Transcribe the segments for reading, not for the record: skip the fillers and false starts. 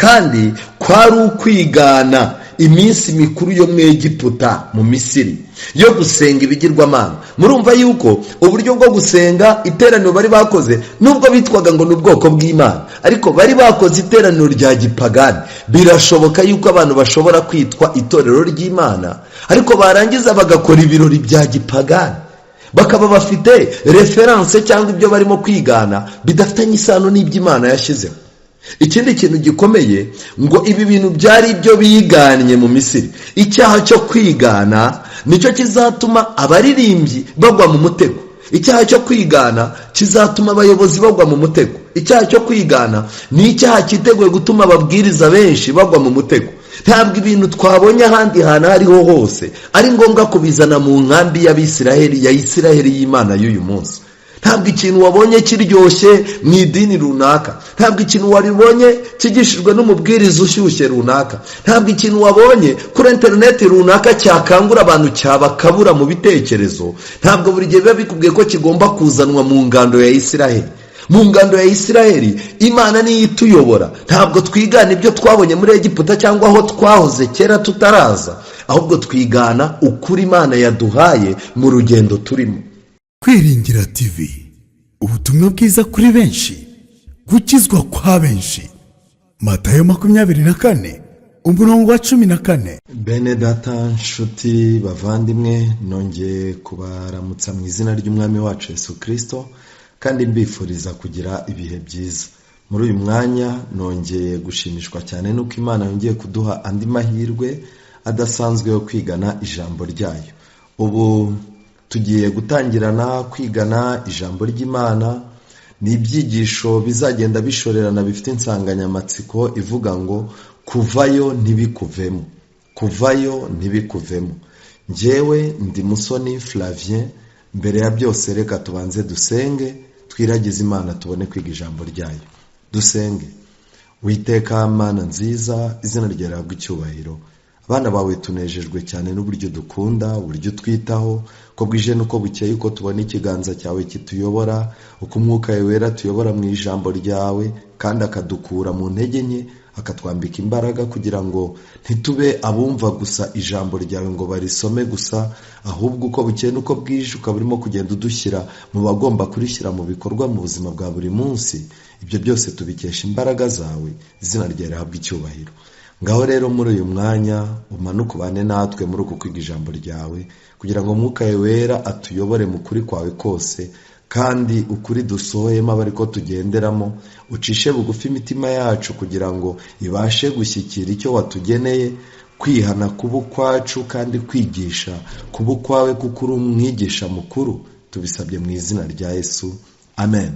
Kandi kwari ukwigana iminsi mikuru yo mu Egiputa, mu Misiri, yo gusenga ibigirwamana. Murumva yuko uburyo bwo gusenga, iteraniro bari bakoze, nubwo bitwaga ngo ni ubwoko bw'Imana, ariko bari bakoze iteraniro rya gipagani. Birashoboka yuko abantu bashobora kwitwa itorero ry'Imana, ariko barangiza bagakora ibirori bya gipagani, bakaba bafite référence cyangwa ibyo barimo kwigana bidafitanye isano n'iby'Imana yashyizeho. Ikindi kintu gikomeye, ngo ibi bintu byari ibyo biganye mu Misiri. Icyaha cyo kwigana nicyo kizatuma abaririmbyi bagwa mu mutego. Icyaha cyo kwigana kizatuma abayobozi bagwa mu mutego. Icyaha cyo kwigana ni icyaha cyiteguye gutuma ababwiriza benshi bagwa mu mutego. Ntabwo ibintu twabonye ahandi hantu aho ariho hose ari ngombwa kubizana mu nkambi y'Abisiraheli, ya Isiraheli y'Imana y'uyu munsi. Ntabwo ikintu wabonye kiryoshye mu idini runaka, ntabwo ikintu wabonye kigishijwe n'umubwiriza ushyushye runaka, ntabwo ikintu wabonye kuri interineti runaka cyakangura abantu, cyabakabura mu bitekerezo, ntabwo buri gihe biba bikubwiye ko kigomba kuzanwa mu ngando ya Isiraheli. Mu ngando ya Isiraheli, Imana niyo ituyobora. Ntabwo twigana ibyo twabonye muri Egiputa cyangwa aho twahoze kera tutaraza, ahubwo twigana ukuri Imana yaduhaye mu rugendo turimo. Kwiringira TV, ubutumwa bwiza kuri benshi, gukizwa kwa benshi. Matayo 24, umurongo wa 14. Bene data, nshuti, bavandimwe, nongeye kubaramutsa mu izina ry'Umwami wacu Yesu Kirisito, kandi mbifuriza kugira ibihe byiza. Muri uyu mwanya nongeye gushimishwa cyane n'uko Imana yongeye kuduha andi mahirwe adasanzwe yo kwigana ijambo ryayo. Ubu tugiye gutangirana kwigana ijambo ry'Imana. Ni ibyigisho bizagenda bishorerana, bifite insanganyamatsiko ivuga ngo "Kuvayo ntibikuvemo, kuvayo ntibikuvemo". Njyewe ndi Musoni Flavien. Mbere ya byose, reka tubanze dusenge, twiragize Imana, tubone kwiga ijambo ryayo. Dusenge. Witeka Mana nziza, izina ryawe rihabwa icyubahiro. Abana bawe tunejejwe cyane n'uburyo dukunda, uburyo utwitaho, ko bwije n'uko bukeye, uko tubona ikiganza cyawe kituyobora, uko Umwuka Wera tuyobora mu ijambo ryawe, kandi akadukura mu ntege nke akatwambika imbaraga, kugira ngo ntitube abumva gusa ijambo ryawe ngo barisome gusa, ahubwo uko bukeye n'uko bwije ukaba urimo kugenda udushyira mu bagomba kurishyira mu bikorwa mu buzima bwa buri munsi. Ibyo byose tubikesha imbaraga zawe. Izina ryawe rihabwa icyubahiro. Ngaho rero muri uyu mwanya umanuke ubane natwe muri uku kwiga ijambo ryawe, kugira ngo Umwuka Wera atuyobore mu kuri kwawe kose, kandi ukuri dusohoyemo abe ariko tugenderamo. Ucishe bugufi imitima yacu kugira ngo ibashe gushyikira icyo watugeneye. Kwihana kuba ukwacu, kandi kwigisha kuba ukwawe, kuko uri umwigisha mukuru. Tubisabye mu izina rya Yesu, amen.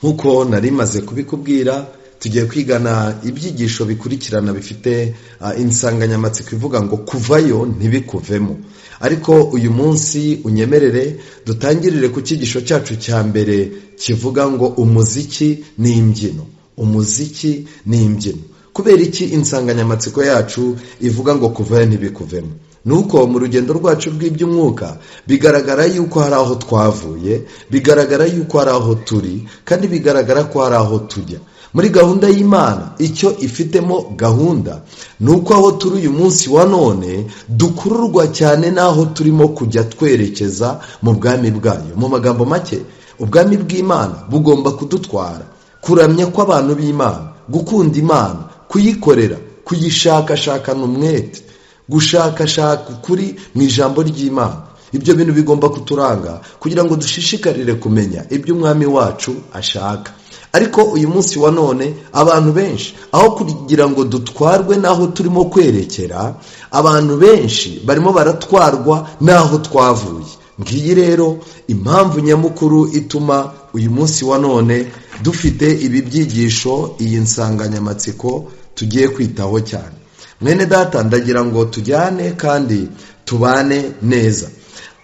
Nk'uko nari maze kubikubwira, tugiye kwigana ibyigisho bikurikirana bifite insanganyamatsiko ivuga ngo "Kuvayo ntibikuvemo". Ariko uyu munsi unyemerere dutangirire ku cyigisho cyacu cya mbere kivuga ngo "Umuziki n'imbyino". Umuziki n'imbyino. Kubera iki insanganyamatsiko yacu ivuga ngo "Kuvayo ntibikuvemo"? Ni uko mu rugendo rwacu rw'iby'umwuka bigaragara yuko hari aho twavuye, bigaragara yuko hari aho turi, kandi bigaragara ko hari aho tujya. Muri gahunda y'Imana, icyo ifitemo gahunda ni uko aho turi uyu munsi wa none dukururwa cyane n'aho turimo kujya twerekeza mu bwami bwayo. Mu magambo make, ubwami bw'Imana bugomba kudutwara. Kuramya kw'abantu b'Imana, gukunda Imana, kuyikorera, kuyishakashakana umwete, gushakashaka ukuri mu ijambo ry'Imana, ibyo bintu bigomba kuturanga kugira ngo dushishikarire kumenya ibyo Umwami wacu ashaka. Ariko uyu munsi wa none abantu benshi, aho kugira ngo dutwarwe n'aho turimo kwerekera, abantu benshi barimo baratwarwa n'aho twavuye. Ngiyi rero impamvu nyamukuru ituma uyu munsi wa none dufite ibi byigisho, iyi nsanganyamatsiko tugiye kwitaho cyane. Mwene data, ndagira ngo tujyane kandi tubane neza.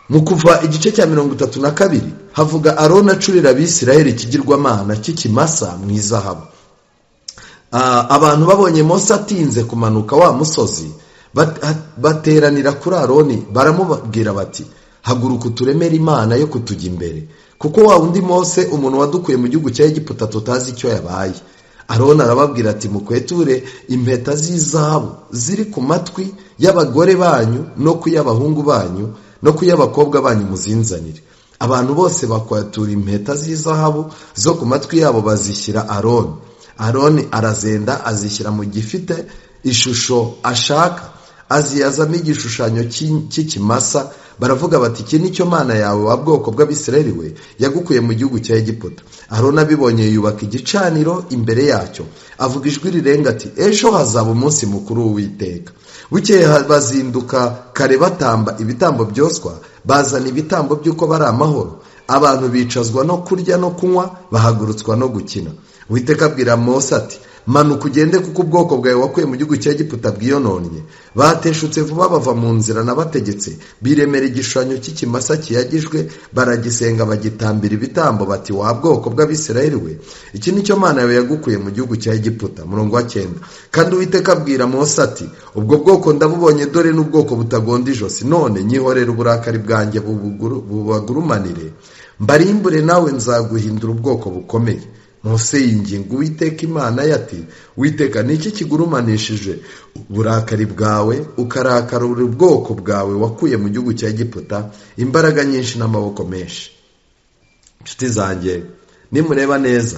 Mu Kuva igice cya 32 havuga Aroni acurira Abisirayeli ikigirwamana cy'ikimasa mu izahabu. Abantu babonye Mose atinze kumanuka wa musozi, bateranira kuri Aroni, baramubwira bati: "Haguruka uturemere imana yo kutujya imbere, kuko wa wundi Mose, umuntu wadukuye mu gihugu cya Egiputa, tutazi icyo yabaye." Aroni arababwira ati: "Mukweture impeta z'izahabu ziri ku matwi y'abagore banyu no ku y'abahungu banyu no ku y'abakobwa banyu, muzinzanire." Abantu bose bakwatura impeta z'izahabu zo ku matwi yabo, bazishyira Aroni. Aroni arazenda, azishyira mu gifite ishusho ashaka, aziyazamo igishushanyo cy'ikimasa. Baravuga bati: "Iki ni cyo Mana yawe, wa bwoko bw'Abisirayeli we, yagukuye mu gihugu cya Egiputa." Aroni abibonye yubaka igicaniro imbere yacyo, avuga ijwi rirenga ati: "Ejo hazaba umunsi mukuru w'Uwiteka." Bukeye bazinduka kare, batamba ibitambo byoswa, bazana ibitambo by'uko bari amahoro. Abantu bicazwa no kurya no kunywa, bahagurutswa no gukina. Uwiteka abwira Mose ati: "Manuka ugende, kuko ubwoko bwawe wakuye mu gihugu cya Egiputa bwiyononnye. Bateshutse vuba bava mu nzira nabategetse, biremera igishushanyo cy'ikimasa kiyagijwe, baragisenga, bagitambira ibitambo, bati: 'Wa bwoko bw'Abisirayeli we, iki ni cyo Mana yawe yagukuye mu gihugu cya Egiputa.'" Murongo wa 9: Kandi Uwiteka abwira Mose ati: "Ubwo bwoko ndabubonye, dore n'ubwoko butagonda ijosi. None nyihorera uburakari bwanjye bubagurumanire, mbarimbure, nawe nzaguhindura ubwoko bukomeye." Mose yinginga Uwiteka Imana ye ati: "Witeka, ni iki kigurumanishije uburakari bwawe, ukarakarura ubwoko bwawe wakuye mu gihugu cya Egiputa imbaraga nyinshi n'amaboko menshi?" Inshuti zanjye, nimureba neza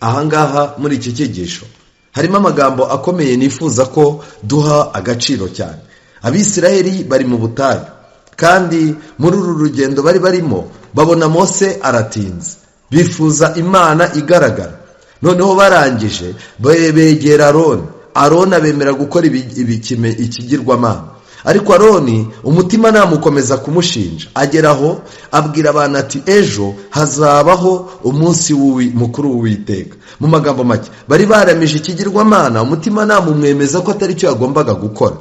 ahangaha muri iki cyigisho harimo amagambo akomeye nifuza ko duha agaciro cyane. Abisirayeli bari mu butayu, kandi muri uru rugendo bari barimo babona Mose aratinze, bifuza Imana igaragara. Noneho barangije begera Aroni. Aroni abemera gukora ikigirwamana, ariko Aroni umutima namukomeza kumushinja. Agera aho abwira abantu ati: "Ejo hazabaho umunsi mukuru w'Uwiteka." Mu magambo make, bari baramije ikigirwamana, umutima namumwemeza ko atari cyo yagombaga gukora.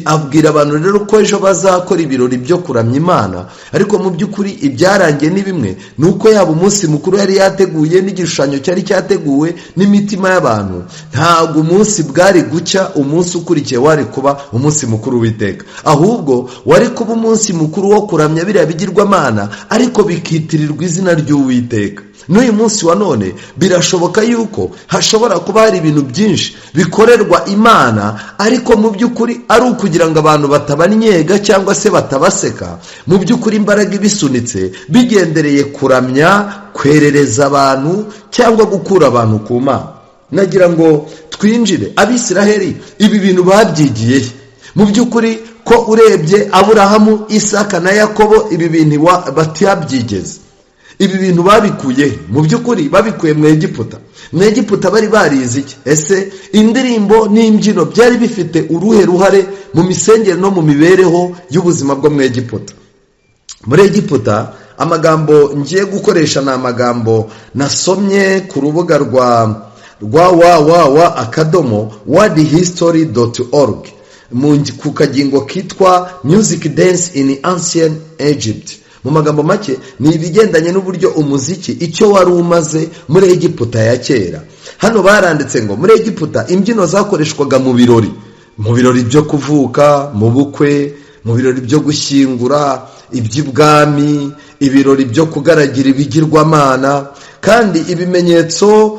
Abwira abantu rero ko ejo bazakora ibirori byo kuramya Imana, ariko mu by'ukuri ibyarangiye ni bimwe, ni uko yaba umunsi mukuru yari yateguye n'igishushanyo cyari cyateguwe n'imitima y'abantu, ntabwo umunsi bwari gucya umunsi ukurikiye wari kuba umunsi mukuru w'Uwiteka, ahubwo wari kuba umunsi mukuru wo kuramya biriya bigirwamana, ariko bikitirirwa izina ry'Uwiteka. N'uyu munsi wa none birashoboka yuko hashobora kuba hari ibintu byinshi bikorerwa Imana, ariko mu by'ukuri ari ukugira ngo abantu batabanyega cyangwa se batabaseka. Mu by'ukuri imbaraga ibisunitse bigendereye kuramya, kwerereza abantu cyangwa gukura abantu ku Mana. Nagira ngo twinjire: Abisiraheli ibi bintu babyigiye he? Mu by'ukuri ko urebye Aburahamu, Isaka na Yakobo, ibi bintu batabyigeze, ibi bintu babikuye he? Mu by'ukuri babikuye mu Egiputa. Mu Egiputa bari barize iki? Ese indirimbo n'imbyino byari bifite uruhe ruhare mu misengere no mu mibereho y'ubuzima bwo mu Egiputa? Muri Egiputa, amagambo ngiye gukoresha ni amagambo nasomye ku rubuga rwa www.worldhistory.org ku kagingo kitwa "Music Dance in Ancient Egypt". Mu magambo make, ni ibigendanye n'uburyo umuziki icyo wari umaze muri Egiputa ya kera. Hano baranditse ngo muri Egiputa imbyino zakoreshwaga mu birori byo kuvuka, mu bukwe, mu birori byo gushyingura, iby'ibwami, ibirori byo kugaragira ibigirwamana. Kandi ibimenyetso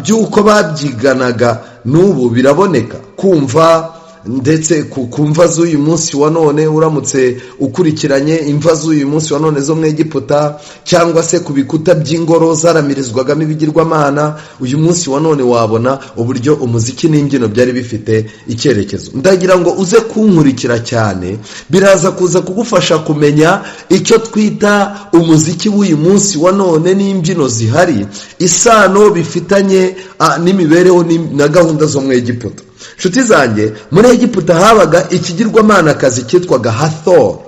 by'uko babyiganaga n'ubu biraboneka kumva ndetse ku mva z'uyu munsi wa none. Uramutse ukurikiranye imva z'uyu munsi wa none zo mu Egiputa, cyangwa se ku bikuta by'ingoro zaramirizwagamo ibigirwamana uyu munsi wa none, wabona uburyo umuziki n'imbyino byari bifite icyerekezo. Ndagira ngo uze kunkurikira cyane, biraza kuza kugufasha kumenya icyo twita umuziki w'uyu munsi wa none n'imbyino zihari, isano bifitanye n'imibereho na gahunda zo mu Egiputa. Inshuti zanjye, muri Egiputa habaga ikigirwamanakazi cyitwaga Hathor.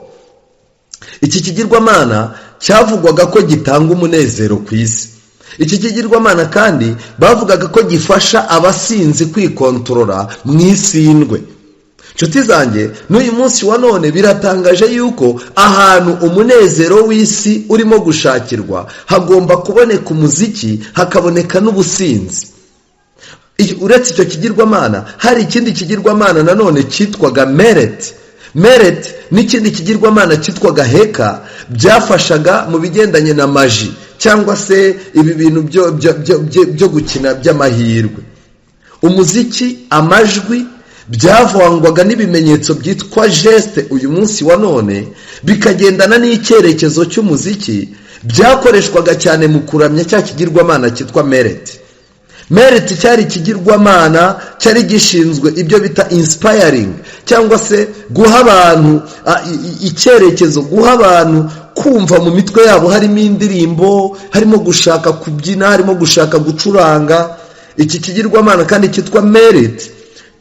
Iki kigirwamana cyavugwaga ko gitanga umunezero ku isi. Iki kigirwamana kandi bavugaga ko gifasha abasinzi kwikontorora mu isindwe. Inshuti zanjye, n'uyu munsi wa none biratangaje yuko ahantu umunezero w'isi urimo gushakirwa hagomba kuboneka umuziki, hakaboneka n'ubusinzi. Uretse icyo kigirwamana, hari ikindi kigirwamana nanone cyitwaga Mereti. Mereti n'ikindi kigirwamana cyitwaga Heka byafashaga mu bigendanye na magie, cyangwa se ibi bintu byo gukina by'amahirwe. Umuziki, amajwi byavangwaga n'ibimenyetso byitwa geste uyu munsi wa none, bikagendana n'icyerekezo cy'umuziki. Byakoreshwaga cyane mu kuramya cya kigirwamana cyitwa Mereti. Mereti cyari ikigirwamana cyari gishinzwe ibyo bita inspiring, cyangwa se guha abantu icyerekezo, guha abantu kumva mu mitwe yabo harimo indirimbo, harimo gushaka kubyina, harimo gushaka gucuranga. Iki kigirwamana kandi cyitwa Mereti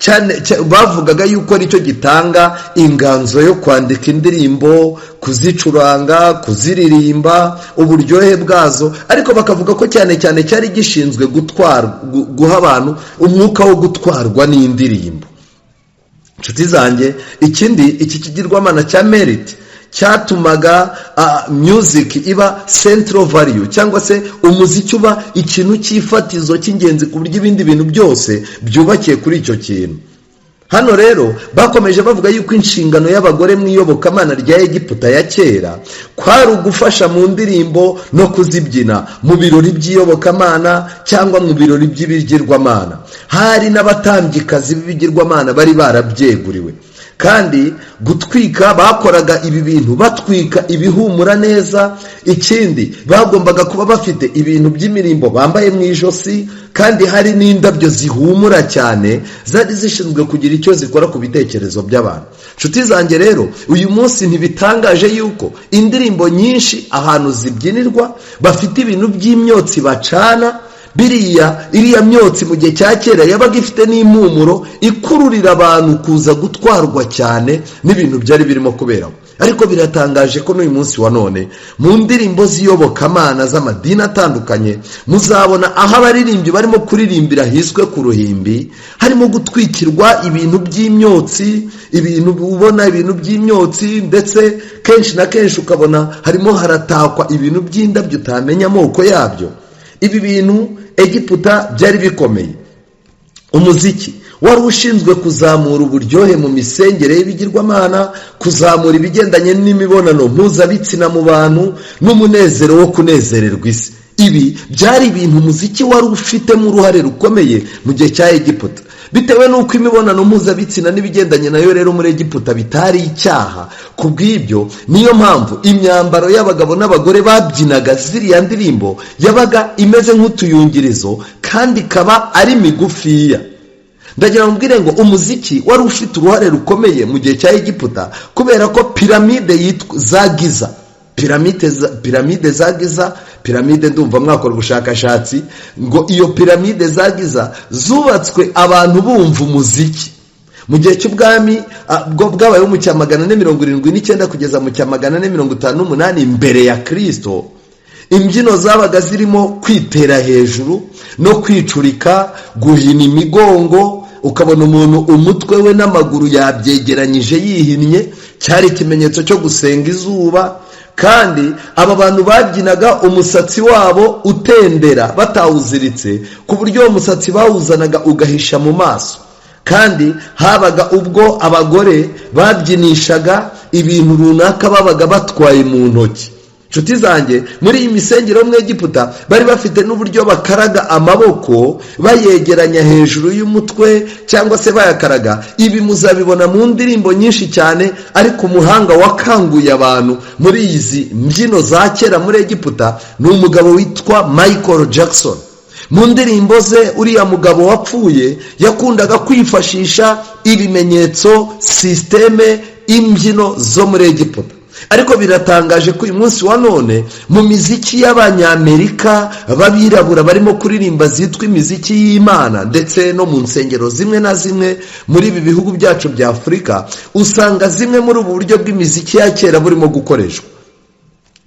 cyane bavugaga yuko aricyo gitanga inganzo yo kwandika indirimbo, kuzicuranga, kuziririmba, uburyohe bwazo. Ariko bakavuga ko cyane cyane cyari gishinzwe guha abantu umwuka wo gutwarwa n'indirimbo. Inshuti zanjye, ikindi, iki kigirwamana cya Meriti cyatumaga music iba central value, cyangwa se umuziki uba ikintu cy'ifatizo cy'ingenzi, ku buryo ibindi bintu byose byubakiye kuri icyo kintu. Hano rero bakomeje bavuga yuko inshingano y'abagore mu iyobokamana rya Egiputa ya kera kwari ugufasha mu ndirimbo no kuzibyina mu birori by'iyobokamana cyangwa mu birori by'ibigirwamana. Hari n'abatambyikazi b'ibigirwamana bari barabyeguriwe. Kandi gutwika, bakoraga ibi bintu batwika ibihumura neza. Ikindi, bagombaga kuba bafite ibintu by'imirimbo bambaye mu ijosi, kandi hari n'indabyo zihumura cyane zari zishinzwe kugira icyo zikora ku bitekerezo by'abantu. Inshuti zanjye rero, uyu munsi ntibitangaje yuko indirimbo nyinshi ahantu zibyinirwa bafite ibintu by'imyotsi bacana. Biriya, iriya myotsi mu gihe cya kera yabaga ifite n'impumuro ikururira abantu kuza gutwarwa cyane n'ibintu byari birimo kuberaho. Ariko biratangaje ko n'uyu munsi wa none mu ndirimbo z'iyobokamana z'amadini atandukanye muzabona aho abaririmbyi barimo kuririmbira hiswe ku ruhimbi, harimo gutwikirwa ibintu by'imyotsi, ibintu ubona ibintu by'imyotsi, ndetse kenshi na kenshi ukabona harimo haratakwa ibintu by'indabyo utamenya amoko yabyo. Ibi bintu Egiputa byari bikomeye. Umuziki wari ushinzwe kuzamura uburyohe mu misengere y'ibigirwamana, kuzamura ibigendanye n'imibonano mpuzabitsina mu bantu n'umunezero wo kunezererwa isi. Ibi byari ibintu umuziki wari ufitemo uruhare rukomeye mu gihe cya Egiputa, bitewe n'uko imibonano mpuzabitsina n'ibigendanye nayo rero muri Egiputa bitari icyaha. Ku bw'ibyo, niyo mpamvu imyambaro y'abagabo n'abagore babyinaga ziriya ndirimbo yabaga imeze nk'utuyungirizo kandi ikaba ari migufiya. Ndagira ngo mbwire ngo umuziki wari ufite uruhare rukomeye mu gihe cya Egiputa, kubera ko piramide yitwa za Giza, piramide za Giza, piramide, ndumva mwakora ubushakashatsi, ngo iyo piramide za Giza zubatswe abantu bumva umuziki. Mu gihe cy'ubwami bwo bwabayeho mu cya 479 kugeza mu cya 458 mbere ya Kirisito, imbyino zabaga zirimo kwitera hejuru no kwicurika, guhina imigongo, ukabona umuntu umutwe we n'amaguru yabyegeranyije yihinnye, cyari ikimenyetso cyo gusenga izuba. Kandi aba bantu babyinaga umusatsi wabo utendera batawuziritse, ku buryo uwo musatsi bawuzanaga ugahisha mu maso. Kandi habaga ubwo abagore babyinishaga ibintu runaka babaga batwaye mu ntoki. Inshuti zanjye, muri iyi misengero yo mu Egiputa bari bafite n'uburyo bakaraga amaboko bayegeranya hejuru y'umutwe cyangwa se bayakaraga. Ibi muzabibona mu ndirimbo nyinshi cyane. Ariko umuhanga wakanguye abantu muri izi mbyino za kera muri Egiputa ni umugabo witwa Michael Jackson. Mu ndirimbo ze, uriya mugabo wapfuye yakundaga kwifashisha ibimenyetso, sisiteme, imbyino zo muri Egiputa. Ariko biratangaje ko uyu munsi wa none mu miziki y'Abanyamerika b'abirabura barimo kuririmba zitwa imiziki y'Imana, ndetse no mu nsengero zimwe na zimwe muri ibi bihugu byacu bya Afurika, usanga zimwe muri ubu buryo bw'imiziki ya kera burimo gukoreshwa.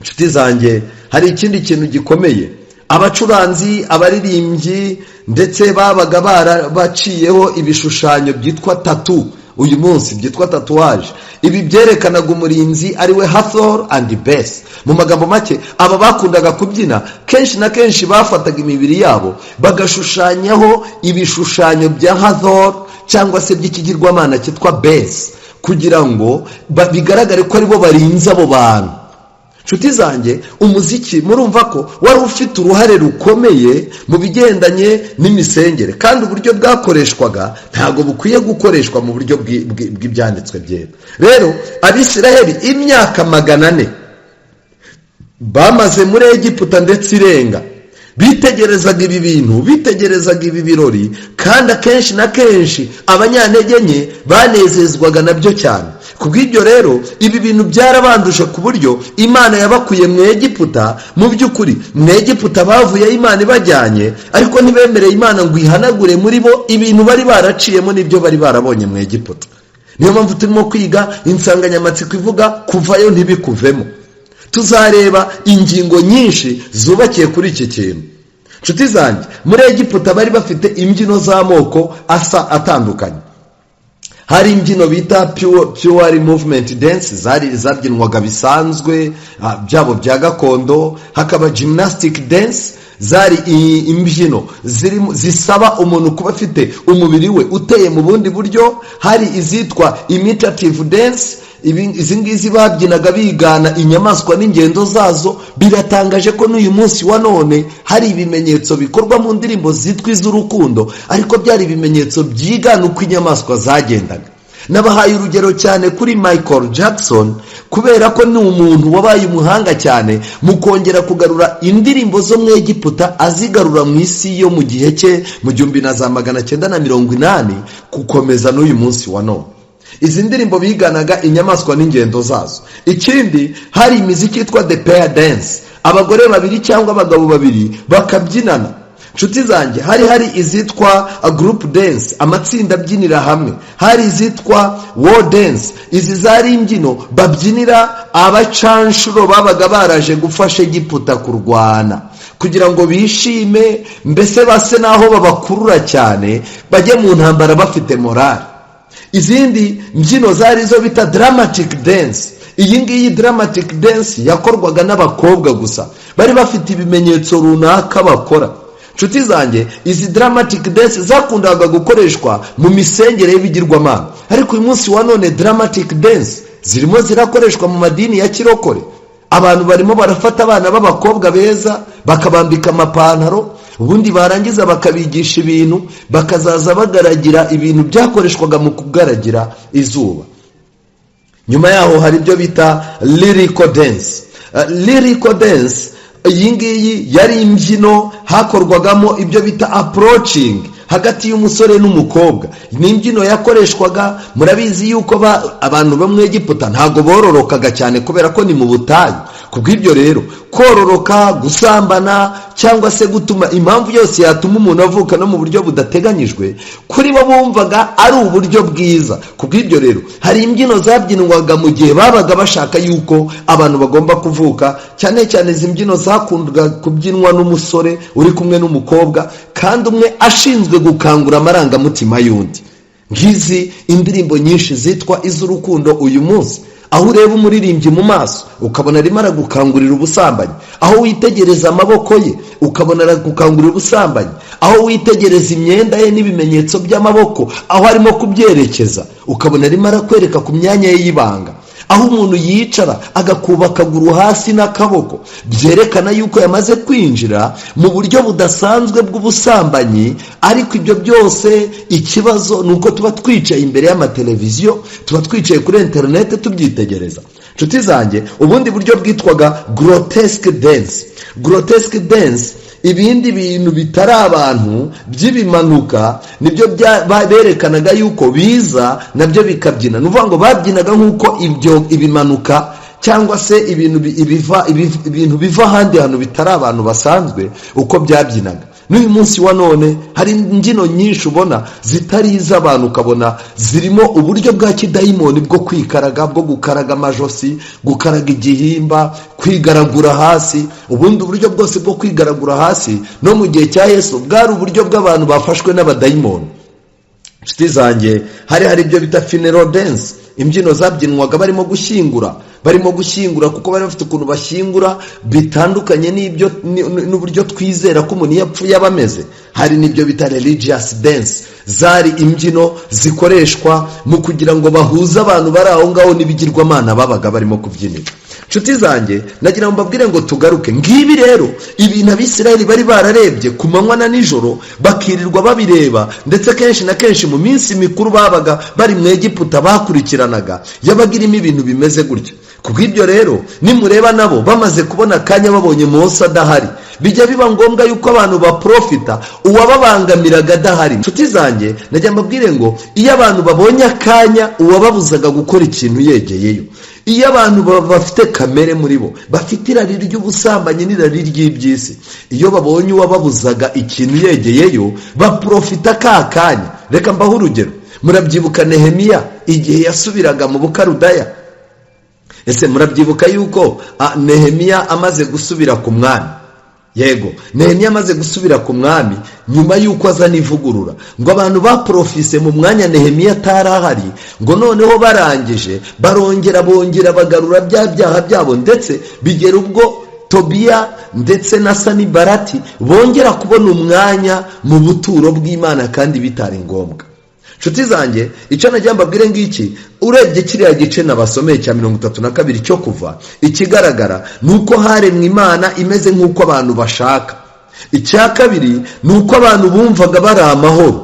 Inshuti zanjye, hari ikindi kintu gikomeye. Abacuranzi, abaririmbyi ndetse babaga barabaciyeho ibishushanyo byitwa tattoo, uyu munsi byitwa tatouage. Ibi byerekanaga umurinzi ariwe Hathor and Bes. Mu magambo make, aba bakundaga kubyina kenshi na kenshi bafataga imibiri yabo bagashushanyaho ibishushanyo bya Hathor cyangwa se by'ikigirwamana cyitwa Bes, kugira ngo bigaragare ko aribo barinze abo bantu. Nshuti zanjye, umuziki murumva ko wari ufite uruhare rukomeye mu bigendanye n'imisengere, kandi uburyo bwakoreshwaga ntabwo bukwiye gukoreshwa mu buryo bw'ibyanditswe byera. Rero Abisiraheli imyaka 400 bamaze muri Egiputa ndetse irenga, bitegerezaga ibi bintu, bitegerezaga ibi birori, kandi akenshi na kenshi abanyantege nke banezezwaga nabyo cyane. Ku bw'ibyo rero ibi bintu byarabanduje, ku buryo Imana yabakuye mu Egiputa. Mu by'ukuri mu Egiputa bavuyeyo Imana ibajyanye, ariko ntibemereye Imana ngo ihanagure muri bo ibintu bari baraciyemo n'ibyo bari barabonye mu Egiputa. Niyo mpamvu turimo kwiga insanganyamatsiko ivuga "Kuvayo ntibikuvemo". Tuzareba ingingo nyinshi zubakiye kuri iki kintu. Nshuti zanjye, muri Egiputa bari bafite imbyino z'amoko asa atandukanye. Hari imbyino bita pure movement dance, zari zabyinwaga bisanzwe byabo bya gakondo. Hakaba gymnastic dance, zari imbyino zisaba umuntu kuba afite umubiri we uteye mu bundi buryo. Hari izitwa imitative dance, izi ngizi babyinaga bigana inyamaswa n'ingendo zazo. Biratangaje ko n'uyu munsi wa none hari ibimenyetso bikorwa mu ndirimbo zitwa iz'urukundo, ariko byari ibimenyetso byigana uko inyamaswa zagendaga. Nabahaye urugero cyane kuri Michael Jackson, kubera ko ni umuntu wabaye umuhanga cyane mu kongera kugarura indirimbo zo mu Egiputa, azigarura mu isi yo mu gihe cye mu 1980 gukomeza n'uyu munsi wa none. Izi ndirimbo biganaga inyamaswa n'ingendo zazo. Ikindi, hari imiziki yitwa the pair dance, abagore babiri cyangwa abagabo babiri bakabyinana. Nshuti zanjye, hari izitwa group dance, amatsinda abyinira hamwe. Hari izitwa war dance, izi zari imbyino babyinira abacanshuro babaga baraje gufasha Egiputa kurwana, kugira ngo bishime, mbese base n'aho babakurura cyane bajye mu ntambara bafite morale. Izindi mbyino zari izo bita dramatic dance. Iyi ngiyi dramatic dance yakorwaga n'abakobwa gusa, bari bafite ibimenyetso runaka bakora. Nshuti zanjye, izi dramatic dance zakundaga gukoreshwa mu misengere y'ibigirwamana, ariko uyu munsi wa none dramatic dance zirimo zirakoreshwa mu madini ya kirokore. Abantu barimo barafata abana b'abakobwa beza, bakabambika amapantaro, ubundi barangiza bakabigisha ibintu, bakazaza bagaragira ibintu byakoreshwaga mu kugaragira izuba. Nyuma yaho hari ibyo bita lyrical dance. Lyrical dance iyi ngiyi yari imbyino hakorwagamo ibyo bita approaching hagati y'umusore n'umukobwa. Ni imbyino yakoreshwaga, murabizi yuko abantu bo mu Egiputa ntabwo bororokaga cyane, kubera ko ni mu butayu. Ku bw'ibyo rero kororoka, gusambana, cyangwa se gutuma impamvu yose yatuma umuntu avuka no mu buryo budateganyijwe, kuri bo bumvaga ari uburyo bwiza. Ku bw'ibyo rero hari imbyino zabyinwaga mu gihe babaga bashaka yuko abantu bagomba kuvuka. Cyane cyane izi mbyino zakundaga kubyinwa n'umusore uri kumwe n'umukobwa, kandi umwe ashinzwe gukangura amarangamutima y'undi. Ngizi indirimbo nyinshi zitwa iz'urukundo uyu munsi, aho ureba umuririmbyi mu maso ukabona arimo aragukangurira ubusambanyi, aho witegereza amaboko ye ukabona aragukangurira ubusambanyi, aho witegereza imyenda ye n'ibimenyetso by'amaboko aho arimo kubyerekeza ukabona arimo arakwereka ku myanya ye y'ibanga, aho umuntu yicara agakuba akaguru hasi n'akaboko, byerekana yuko yamaze kwinjira mu buryo budasanzwe bw'ubusambanyi. Ariko ibyo byose, ikibazo ni uko tuba twicaye imbere y'amateleviziyo, tuba twicaye kuri interineti tubyitegereza. Inshuti zanjye, ubundi buryo bwitwaga grotesque dance. Grotesque dance, ibindi bintu bitari abantu by'ibimanuka nibyo berekanaga yuko biza nabyo bikabyina. Ni ukuvuga ngo babyinaga nk'uko ibyo ibimanuka cyangwa se ibintu biva ahandi hantu bitari abantu basanzwe uko byabyinaga. N'uyu munsi wa none hari imbyino nyinshi ubona zitari iz'abantu, ukabona zirimo uburyo bwa kidayimoni bwo kwikaraga, bwo gukaraga amajosi, gukaraga igihimba, kwigaragura hasi. Ubundi uburyo bwose bwo kwigaragura hasi no mu gihe cya Yesu bwari uburyo bw'abantu bafashwe n'abadayimoni. Inshuti zanjye, hari ibyo bita funeral dance, imbyino zabyinwaga barimo gushyingura, kuko bari bafite ukuntu bashyingura bitandukanye n'ibyo n'uburyo twizera ko umuntu iyo apfuye aba ameze. Hari n'ibyo bita religious dance, zari imbyino zikoreshwa mu kugira ngo bahuze abantu bari aho ngaho n'ibigirwamana babaga barimo kubyinira. Inshuti zanjye, Nshuti zanjye, nagira ngo mbabwire ngo tugaruke. Ngibi rero ibintu Abisirayeli bari bararebye ku manywa na nijoro, bakirirwa babireba, ndetse kenshi na kenshi mu minsi mikuru babaga bari mu Egiputa bakurikiranaga yabaga irimo ibintu bimeze gutya. Kubw'ibyo rero, nimureba nabo bamaze kubona akanya, babonye Mose adahari, bijya biba ngombwa yuko abantu baprofita uwababangamiraga adahari. Nshuti zanjye, najya mbabwire ngo iyo abantu babonye akanya uwababuzaga gukora ikintu yegeyeyo, iyo abantu bafite kamere muri bo, bafite irari ry'ubusambanyi n'irari ry'iby'isi, iyo babonye uwababuzaga ikintu yegeyeyo, baprofita ka kanya. Reka mbahe urugero. Murabyibuka Nehemiya igihe yasubiraga mu Bukarudaya? Ese murabyibuka yuko Nehemiya amaze gusubira ku mwami? Yego, Nehemiya amaze gusubira ku mwami nyuma y'uko azana ivugurura, ngo abantu baprofise mu mwanya Nehemiya atari ahari, ngo noneho barangije barongera bongera bagarura bya byaha byabo, ndetse bigera ubwo Tobiya ndetse na Sanibarati bongera kubona umwanya mu buturo bw'Imana kandi bitari ngombwa. Nshuti zanjye, icyo nagira mbabwire ngiki: urebye kiriya gice nabasomeye cya 32 cyo Kuva, ikigaragara ni uko haremwe imana imeze nk'uko abantu bashaka. Icya kabiri ni uko abantu bumvaga bari amahoro.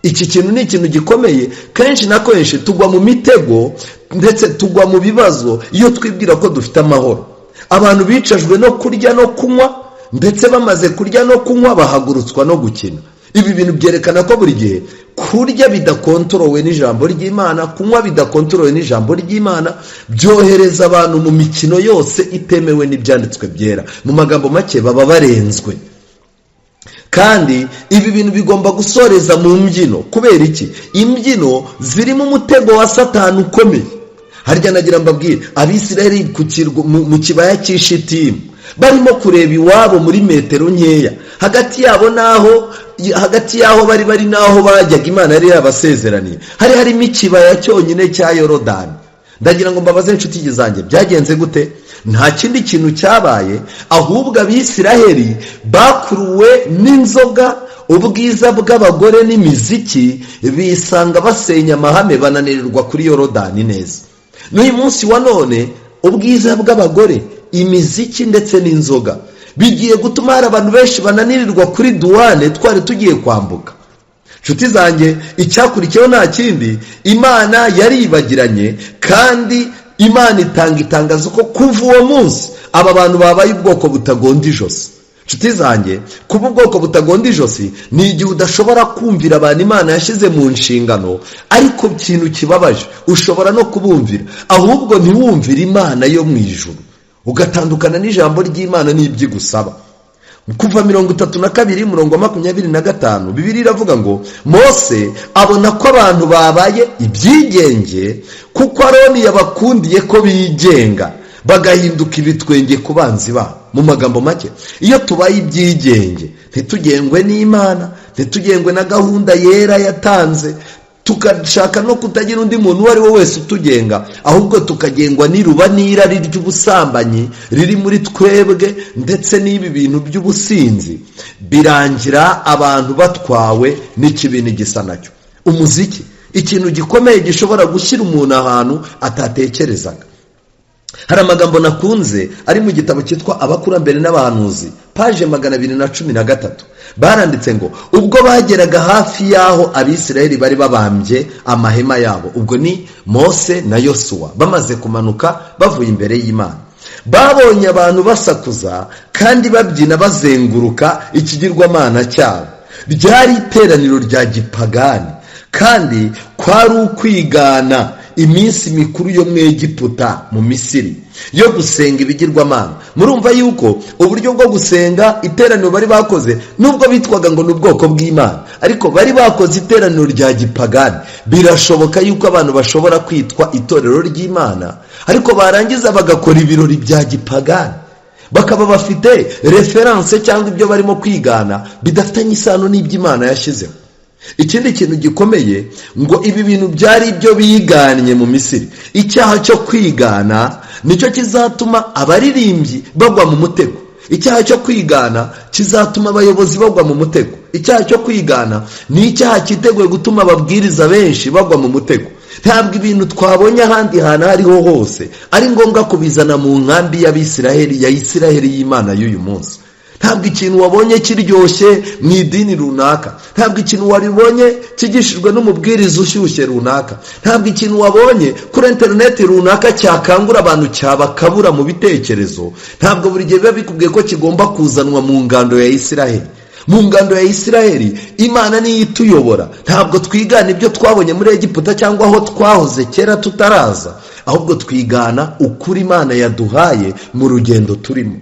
Iki kintu ni ikintu gikomeye. Kenshi na kenshi tugwa mu mitego ndetse tugwa mu bibazo iyo twibwira ko dufite amahoro. Abantu bicajwe no kurya no kunywa, ndetse bamaze kurya no kunywa bahagurutswa no gukina. Ibi bintu byerekana ko buri gihe kurya bidakontorowe n'ijambo ry'Imana, kunywa bidakontorowe n'ijambo ry'Imana, byohereza abantu mu mikino yose itemewe n'ibyanditswe byera. Mu magambo make, baba barenzwe. Kandi ibi bintu bigomba gusoreza mu mbyino. Kubera iki? Imbyino zirimo umutego wa Satani ukomeye. Harya nagira mbabwire, Abisirayeli mu kibaya cy'Ishitimu barimo kureba iwabo muri metero nkeya hagati yabo n'aho, hagati y'aho bari bari n'aho bajyaga Imana yari yabasezeraniye, hari harimo ikibaya cyonyine cya Yorodani. Ndagira ngo mbabaze, inshuti zanjye, byagenze gute? Nta kindi kintu cyabaye, ahubwo Abisiraheli bakuruwe n'inzoga, ubwiza bw'abagore n'imiziki, bisanga basenya amahame, bananirirwa kuri Yorodani neza. N'uyu munsi wa none, ubwiza bw'abagore, imiziki ndetse n'inzoga bigiye gutuma hari abantu benshi bananirirwa kuri duwane twari tugiye kwambuka. Inshuti zanjye, icyakurikiyeho nta kindi, Imana yaribagiranye, kandi Imana itanga itangazo ko kuva uwo munsi aba bantu babaye ubwoko butagonda ijosi. Inshuti zanjye, kuba ubwoko butagonda ijosi ni igihe udashobora kumvira abantu Imana yashyize mu nshingano. Ariko ikintu kibabaje, ushobora no kubumvira, ahubwo ntiwumvire Imana yo mu ijuru, ugatandukana n'ijambo ry'Imana n'ibyo igusaba. Kuva 32 umurongo wa 25, Bibiliya iravuga ngo: "Mose abona ko abantu babaye ibyigenge, kuko Aroni yabakundiye ko bigenga, bagahinduka ibitwenge ku banzi babo." Mu magambo make, iyo tubaye ibyigenge, ntitugengwe n'Imana, ntitugengwe na gahunda yera yatanze, tugashaka no kutagira undi muntu uwo ari we wese utugenga, ahubwo tukagengwa n'iruba n'irari ry'ubusambanyi riri muri twebwe ndetse n'ibi bintu by'ubusinzi, birangira abantu batwawe n'ikibi n'igisa nacyo. Umuziki, ikintu gikomeye gishobora gushyira umuntu ahantu atatekerezaga. Hari amagambo nakunze ari mu gitabo cyitwa Abakurambere n'Abahanuzi, paje 213. Baranditse ngo: "Ubwo bageraga hafi y'aho Abisirayeli bari babambye amahema yabo," ubwo ni Mose na Yosuwa bamaze kumanuka bavuye imbere y'Imana, "babonye abantu basakuza kandi babyina bazenguruka ikigirwamana cyabo. Ryari iteraniro rya gipagani, kandi kwari ukwigana iminsi mikuru yo mu Egiputa, mu Misiri, yo gusenga ibigirwamana." Murumva yuko uburyo bwo gusenga, iteraniro bari bakoze, nubwo bitwaga ngo ni ubwoko bw'Imana, ariko bari bakoze iteraniro rya gipagani. Birashoboka yuko abantu bashobora kwitwa itorero ry'Imana, ariko barangiza bagakora ibirori bya gipagani, bakaba bafite référence cyangwa ibyo barimo kwigana bidafitanye isano n'iby'Imana yashyizeho. Ikindi kintu gikomeye, ngo ibi bintu byari ibyo biganye mu Misiri. Icyaha cyo kwigana nicyo kizatuma abaririmbyi bagwa mu mutego. Icyaha cyo kwigana kizatuma abayobozi bagwa mu mutego. Icyaha cyo kwigana ni icyaha cyiteguye gutuma ababwiriza benshi bagwa mu mutego. Ntabwo ibintu twabonye ahandi hantu aho ariho hose ari ngombwa kubizana mu nkambi y'Abisiraheli, ya Isiraheli y'Imana y'uyu munsi. Ntabwo ikintu wabonye kiryoshye mu idini runaka, ntabwo ikintu wabonye kigishijwe n'umubwiriza ushyushye runaka, ntabwo ikintu wabonye kuri interineti runaka cyakangura abantu, cyabakabura mu bitekerezo, ntabwo buri gihe biba bikubwiye ko kigomba kuzanwa mu ngando ya Isiraheli. Mu ngando ya Isiraheli, Imana niyo ituyobora. Ntabwo twigana ibyo twabonye muri Egiputa cyangwa aho twahoze kera tutaraza, ahubwo twigana ukuri Imana yaduhaye mu rugendo turimo.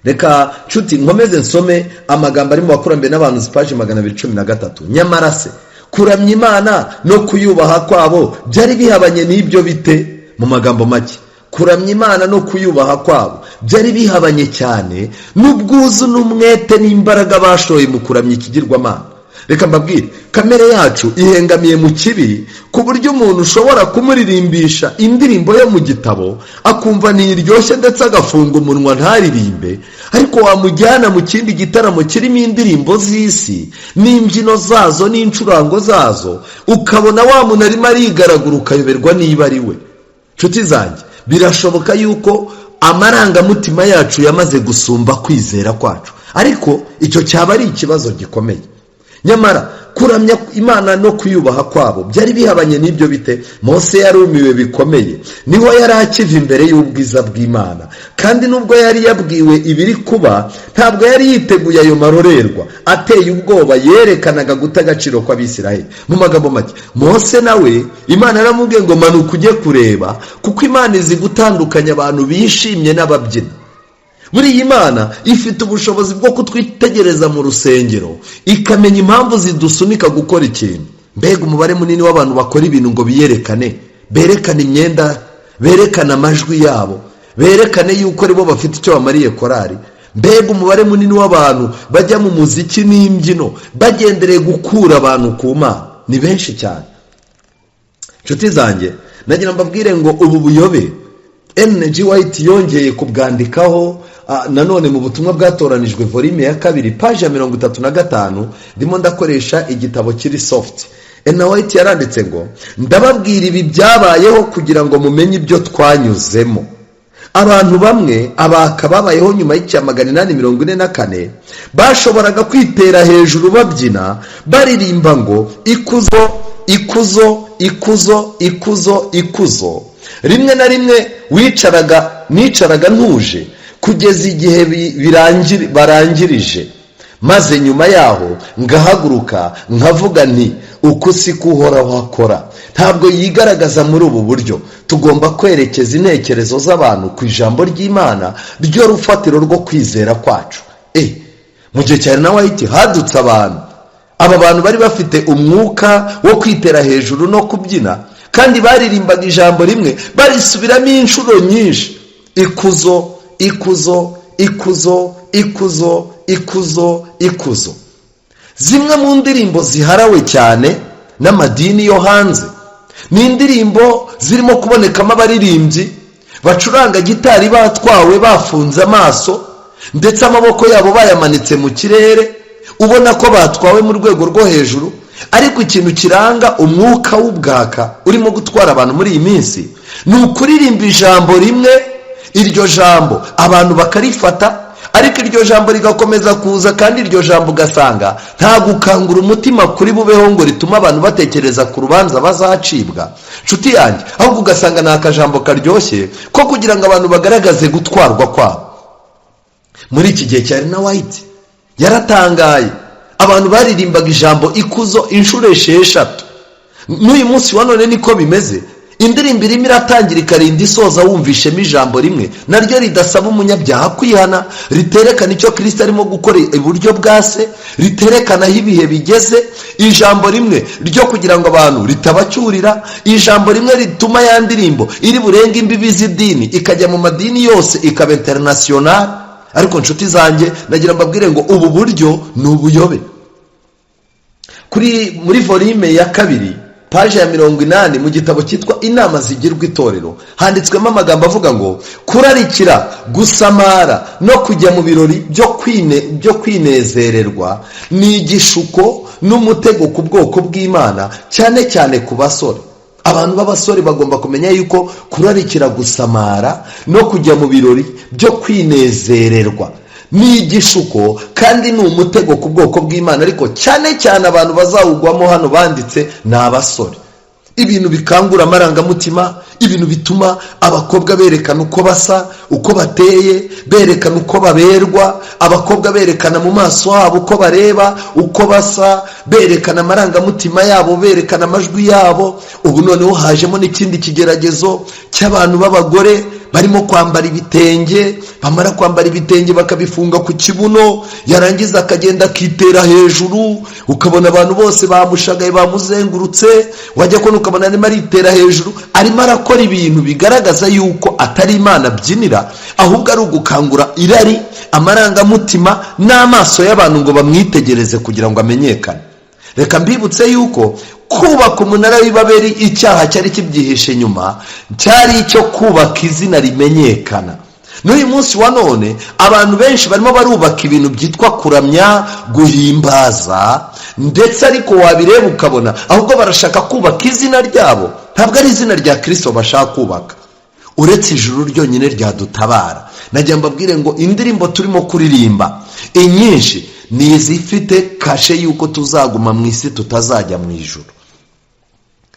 Reka nshuti nkomeze nsome amagambo ari mu Bakurambere n'Abahanuzi, paji 213. Nyamara se kuramya Imana no kuyubaha kwabo byari bihabanye n'ibyo bite? Mu magambo make, kuramya Imana no kuyubaha kwabo byari bihabanye cyane n'ubwuzu n'umwete n'imbaraga bashoye mu kuramya ikigirwamana. Reka mbabwire, kamere yacu ihengamiye mu kibi, ku buryo umuntu ushobora kumuririmbisha indirimbo yo mu gitabo akumva ntiryoshye, ndetse agafunga umunwa ntaririmbe, ariko wamujyana mu kindi gitaramo kirimo indirimbo z'isi n'imbyino zazo n'incurango zazo, ukabona wa muntu arimo arigaragura, ukayoberwa niba ari we. Nshuti zanjye, birashoboka yuko amarangamutima yacu yamaze gusumba kwizera kwacu, ariko icyo cyaba ari ikibazo gikomeye. Nyamara kuramya Imana no kuyubaha kwabo byari bihabanye n'ibyo bite? Mose yarumiwe bikomeye. Niho yari akiva imbere y'ubwiza bw'Imana, kandi nubwo yari yabwiwe ibiri kuba, ntabwo yari yiteguye ayo marorerwa ateye ubwoba yerekanaga guta agaciro kw'Abisiraheli. Mu magambo make, Mose nawe Imana yaramubwiye ngo: "Manuka ujye kureba," kuko Imana izi gutandukanya abantu bishimye n'ababyina. Buriya Imana ifite ubushobozi bwo kutwitegereza mu rusengero, ikamenya impamvu zidusunika gukora ikintu. Mbega umubare munini w'abantu bakora ibintu ngo biyerekane, berekane imyenda, berekane amajwi yabo, berekane yuko aribo bafite icyo bamariye korari! Mbega umubare munini w'abantu bajya mu muziki n'imbyino bagendereye gukura abantu ku Mana! Ni benshi cyane. Inshuti zanjye, nagira mbabwire ngo ubu buyobe Ellen G. White yongeye kubwandikaho nanone mu Butumwa bwatoranijwe, volume ya 2, paji ya 35. Ndimo ndakoresha igitabo kiri soft. Ellen White yaranditse ngo: "Ndababwira ibi byabayeho kugira ngo mumenye ibyo twanyuzemo. Abantu bamwe, abaka babayeho nyuma y'icya 844, bashoboraga kwitera hejuru babyina, baririmba ngo: 'Ikuzo, ikuzo, ikuzo, ikuzo, ikuzo.' Rimwe na rimwe wicaraga, nicaraga ntuje kugeza igihe barangirije, maze nyuma yaho ngahaguruka nkavuga nti: 'Uku si ko Uhoraho akora. Ntabwo yigaragaza muri ubu buryo.' Tugomba kwerekeza intekerezo z'abantu ku ijambo ry'Imana, ryo rufatiro rwo kwizera kwacu." Mu gihe cya na White hadutse abantu. Aba bantu bari bafite umwuka wo kwitera hejuru no kubyina, kandi baririmbaga ijambo rimwe barisubiramo inshuro nyinshi: ikuzo, ikuzo, ikuzo, ikuzo, ikuzo, ikuzo. Zimwe mu ndirimbo ziharawe cyane n'amadini yo hanze ni indirimbo zirimo kubonekamo abaririmbyi bacuranga gitari batwawe, bafunze amaso, ndetse amaboko yabo bayamanitse mu kirere, ubona ko batwawe mu rwego rwo hejuru. Ariko ikintu kiranga umwuka w'ubwaka urimo gutwara abantu muri iyi minsi ni ukuririmba ijambo rimwe, iryo jambo abantu bakarifata, ariko iryo jambo rigakomeza kuza, kandi iryo jambo ugasanga nta gukangura umutima kuri bubeho ngo ritume abantu batekereza ku rubanza bazacibwa, nshuti yanjye, ahubwo ugasanga ni akajambo karyoshye ko kugira ngo abantu bagaragaze gutwarwa kwabo. Muri iki gihe cya na White yaratangaye, abantu baririmbaga ijambo ikuzo inshuro 6. N'uyu munsi wa none niko bimeze. Indirimbo irimo iratangira ikarinda isoza wumvishemo ijambo rimwe, naryo ridasaba umunyabyaha kwihana, riterekana icyo Kirisita arimo gukora iburyo bwa Se, riterekana aho ibihe bigeze. Ijambo rimwe ryo kugira ngo abantu ritabacyurira, ijambo rimwe rituma ya ndirimbo iri burenge imbibi z'idini, ikajya mu madini yose, ikaba international. Ariko nshuti zanjye, nagira mbabwire ngo ubu buryo ni ubuyobe. Kuri muri volume ya 2, paje ya 80, mu gitabo cyitwa Inama Zigirwa Itorero, handitswemo amagambo avuga ngo: "Kurarikira, gusamara no kujya mu birori byo kwinezererwa ni igishuko n'umutego ku bwoko bw'Imana, cyane cyane ku basore." Abantu b'abasore bagomba kumenya yuko kurarikira gusamara no kujya mu birori byo kwinezererwa ni igishuko kandi ni umutego ku bwoko bw'Imana, ariko cyane cyane abantu bazawugwamo hano banditse ni abasore. Ibintu bikangura amarangamutima, ibintu bituma abakobwa berekana uko basa, uko bateye, berekana uko baberwa, abakobwa berekana mu maso habo uko bareba, uko basa, berekana amarangamutima yabo, berekana amajwi yabo. Ubu noneho hajemo n'ikindi kigeragezo cy'abantu b'abagore barimo kwambara ibitenge, bamara kwambara ibitenge bakabifunga ku kibuno, yarangiza akagenda akitera hejuru, ukabona abantu bose bamushagaye bamuzengurutse, wajya kubona ukabona arimo aritera hejuru, arimo arakora ibintu bigaragaza yuko atari Imana abyinira, ahubwo ari ugukangura irari, amarangamutima n'amaso y'abantu ngo bamwitegereze kugira ngo amenyekane. Reka mbibutse yuko kubaka umunara w'Ibabeli icyaha cyari kibyihishe inyuma cyari icyo kubaka izina rimenyekana. N'uyu munsi wa none abantu benshi barimo barubaka ibintu byitwa kuramya, guhimbaza, ndetse ariko wabireba ukabona ahubwo barashaka kubaka izina ryabo, ntabwo ari izina rya Kristo bashaka kubaka. Uretse ijuru ryonyine ryadutabara. Najya mbabwire ngo indirimbo turimo kuririmba inyinshi ni izifite kashe y'uko tuzaguma mu isi tutazajya mu ijuru.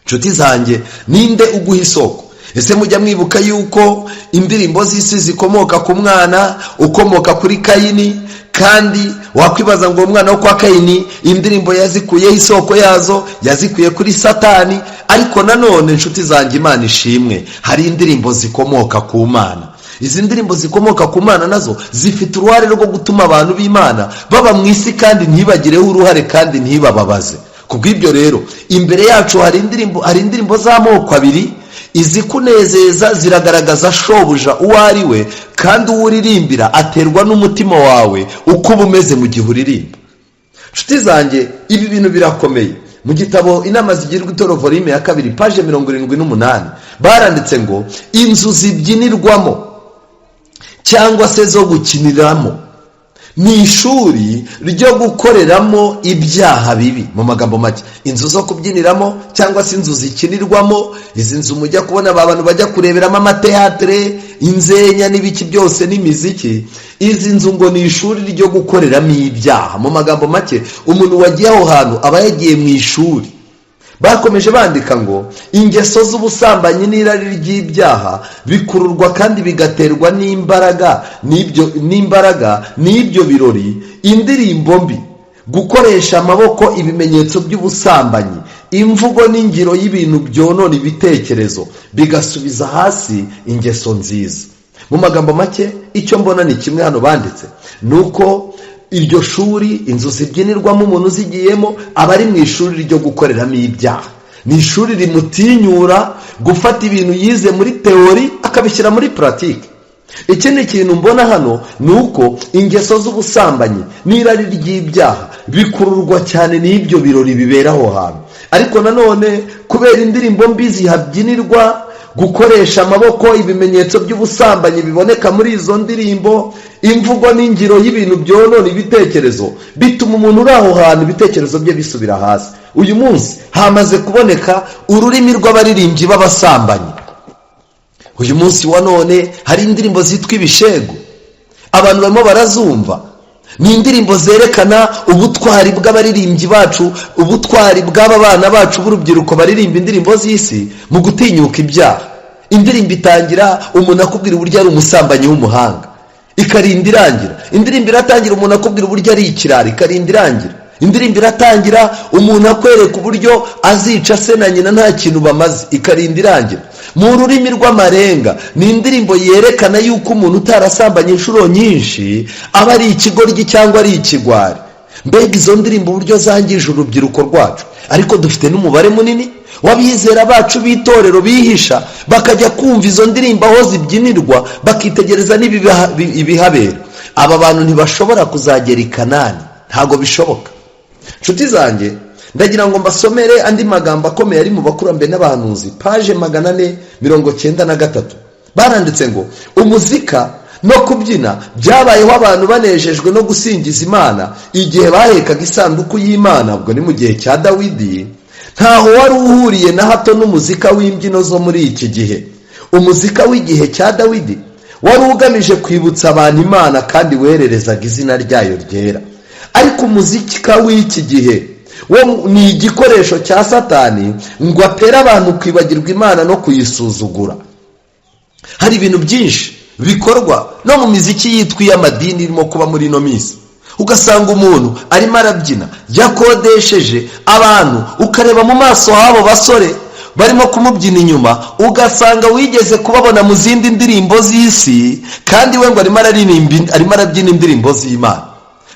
Inshuti zanjye, ninde uguha isoko? Ese mujya mwibuka yuko indirimbo z'isi zikomoka ku mwana ukomoka kuri Kayini? Kandi wakwibaza ngo umwana wo kwa Kayini indirimbo yazikuyeho isoko yazo, yazikuye kuri Satani. Ariko nanone inshuti zanjye, Imana ishimwe, hari indirimbo zikomoka ku Mana. Izi ndirimbo zikomoka ku Mana nazo zifite uruhare rwo gutuma abantu b'Imana baba mu isi kandi ntibagireho uruhare kandi ntibababaze. Kubw'ibyo rero imbere yacu hari indirimbo z'amoko abiri. Izikunezeza ziragaragaza shobuja uwo ari we, kandi uwo uririmbira aterwa n'umutima wawe uko uba umeze mu gihe uririmba. Inshuti zanjye, ibi bintu birakomeye. Mu gitabo Inama zigirwa itorero volume ya 2 paje 78 baranditse ngo inzu zibyinirwamo cyangwa se zo gukiniramo ni ishuri ryo gukoreramo ibyaha bibi. Mu magambo make, inzu zo kubyiniramo cyangwa se inzu zikinirwamo, izi nzu mujya kubona abantu bajya kureberamo amateatere, inzenya n'ibiki byose n'imiziki, izi nzu ngo ni ishuri ryo gukoreramo ibyaha. Mu magambo make, umuntu wagiye aho hantu aba yagiye mu ishuri. Bakomeje bandika ngo ingeso z'ubusambanyi n'irari ry'ibyaha bikururwa kandi bigaterwa n'imbaraga n'ibyo birori, indirimbo mbi, gukoresha amaboko ibimenyetso by'ubusambanyi, imvugo n'ingiro y'ibintu byonona ibitekerezo, bigasubiza hasi ingeso nziza. Mu magambo make, icyo mbona ni kimwe hano banditse, ni uko iryo shuri, inzu zibyinirwamo, umuntu uzigiyemo aba ari mu ishuri ryo gukoreramo ibyaha. Ni ishuri rimutinyura gufata ibintu yize muri teori akabishyira muri puratike. Ikindi kintu mbona hano ni uko ingeso z'ubusambanyi n'irari ry'ibyaha bikururwa cyane n'ibyo birori bibera aho hantu. Ariko nanone kubera indirimbo mbi zihabyinirwa, gukoresha amaboko ibimenyetso by'ubusambanyi biboneka muri izo ndirimbo, imvugo n'ingiro y'ibintu byonona ibitekerezo, bituma umuntu uri aho hantu ibitekerezo bye bisubira hasi. Uyu munsi hamaze kuboneka ururimi rw'abaririmbyi b'abasambanyi. Uyu munsi wa none hari indirimbo zitwa ibishego, abantu barimo barazumva. Ni indirimbo zerekana ubutwari bw'abaririmbyi bacu, ubutwari bw'aba bana bacu b'urubyiruko baririmba indirimbo z'isi mu gutinyuka ibyaha. Indirimbo itangira umuntu akubwira uburyo ari umusambanyi w'umuhanga, ikarinda irangira. Indirimbo iratangira umuntu akubwira uburyo ari ikirara, ikarinda irangira. Indirimbo iratangira umuntu akwereka uburyo azica se na nyina nta kintu bamaze, ikarinda irangira. Mu rurimi rw'amarenga ni indirimbo yerekana yuko umuntu utarasambanye inshuro nyinshi aba ari ikigoryi cyangwa ari ikigwari. Mbega izo ndirimbo uburyo zangije urubyiruko rwacu! Ariko dufite n'umubare munini w'abizera bacu b'itorero bihisha bakajya kumva izo ndirimbo aho zibyinirwa, bakitegereza n'ibihabera. Aba bantu ntibashobora kuzagera i Kanani, ntabwo bishoboka. Inshuti zanjye, ndagira ngo mbasomere andi magambo akomeye ari mu bakurambere n'abahanuzi, paje 493. Baranditse ngo umuzika no kubyina byabayeho abantu banejejwe no gusingiza Imana igihe bahekaga isanduku y'Imana, ubwo ni mu gihe cya Dawidi. Ntaho wari uhuriye na hato n'umuzika w'imbyino zo muri iki gihe. Umuzika w'igihe cya Dawidi wari ugamije kwibutsa abantu Imana kandi wererezaga izina ryayo ryera. Ariko umuzika w'iki gihe wo ni igikoresho cya Satani ngo atere abantu kwibagirwa Imana no kuyisuzugura. Hari ibintu byinshi bikorwa no mu miziki yitwa iy'amadini irimo kuba muri ino minsi. Ugasanga umuntu arimo arabyina yakodesheje abantu, ukareba mu maso h'abo basore barimo kumubyina inyuma, ugasanga wigeze kubabona mu zindi ndirimbo z'isi, kandi we ngo arimo araririmba, arimo arabyina indirimbo z'Imana.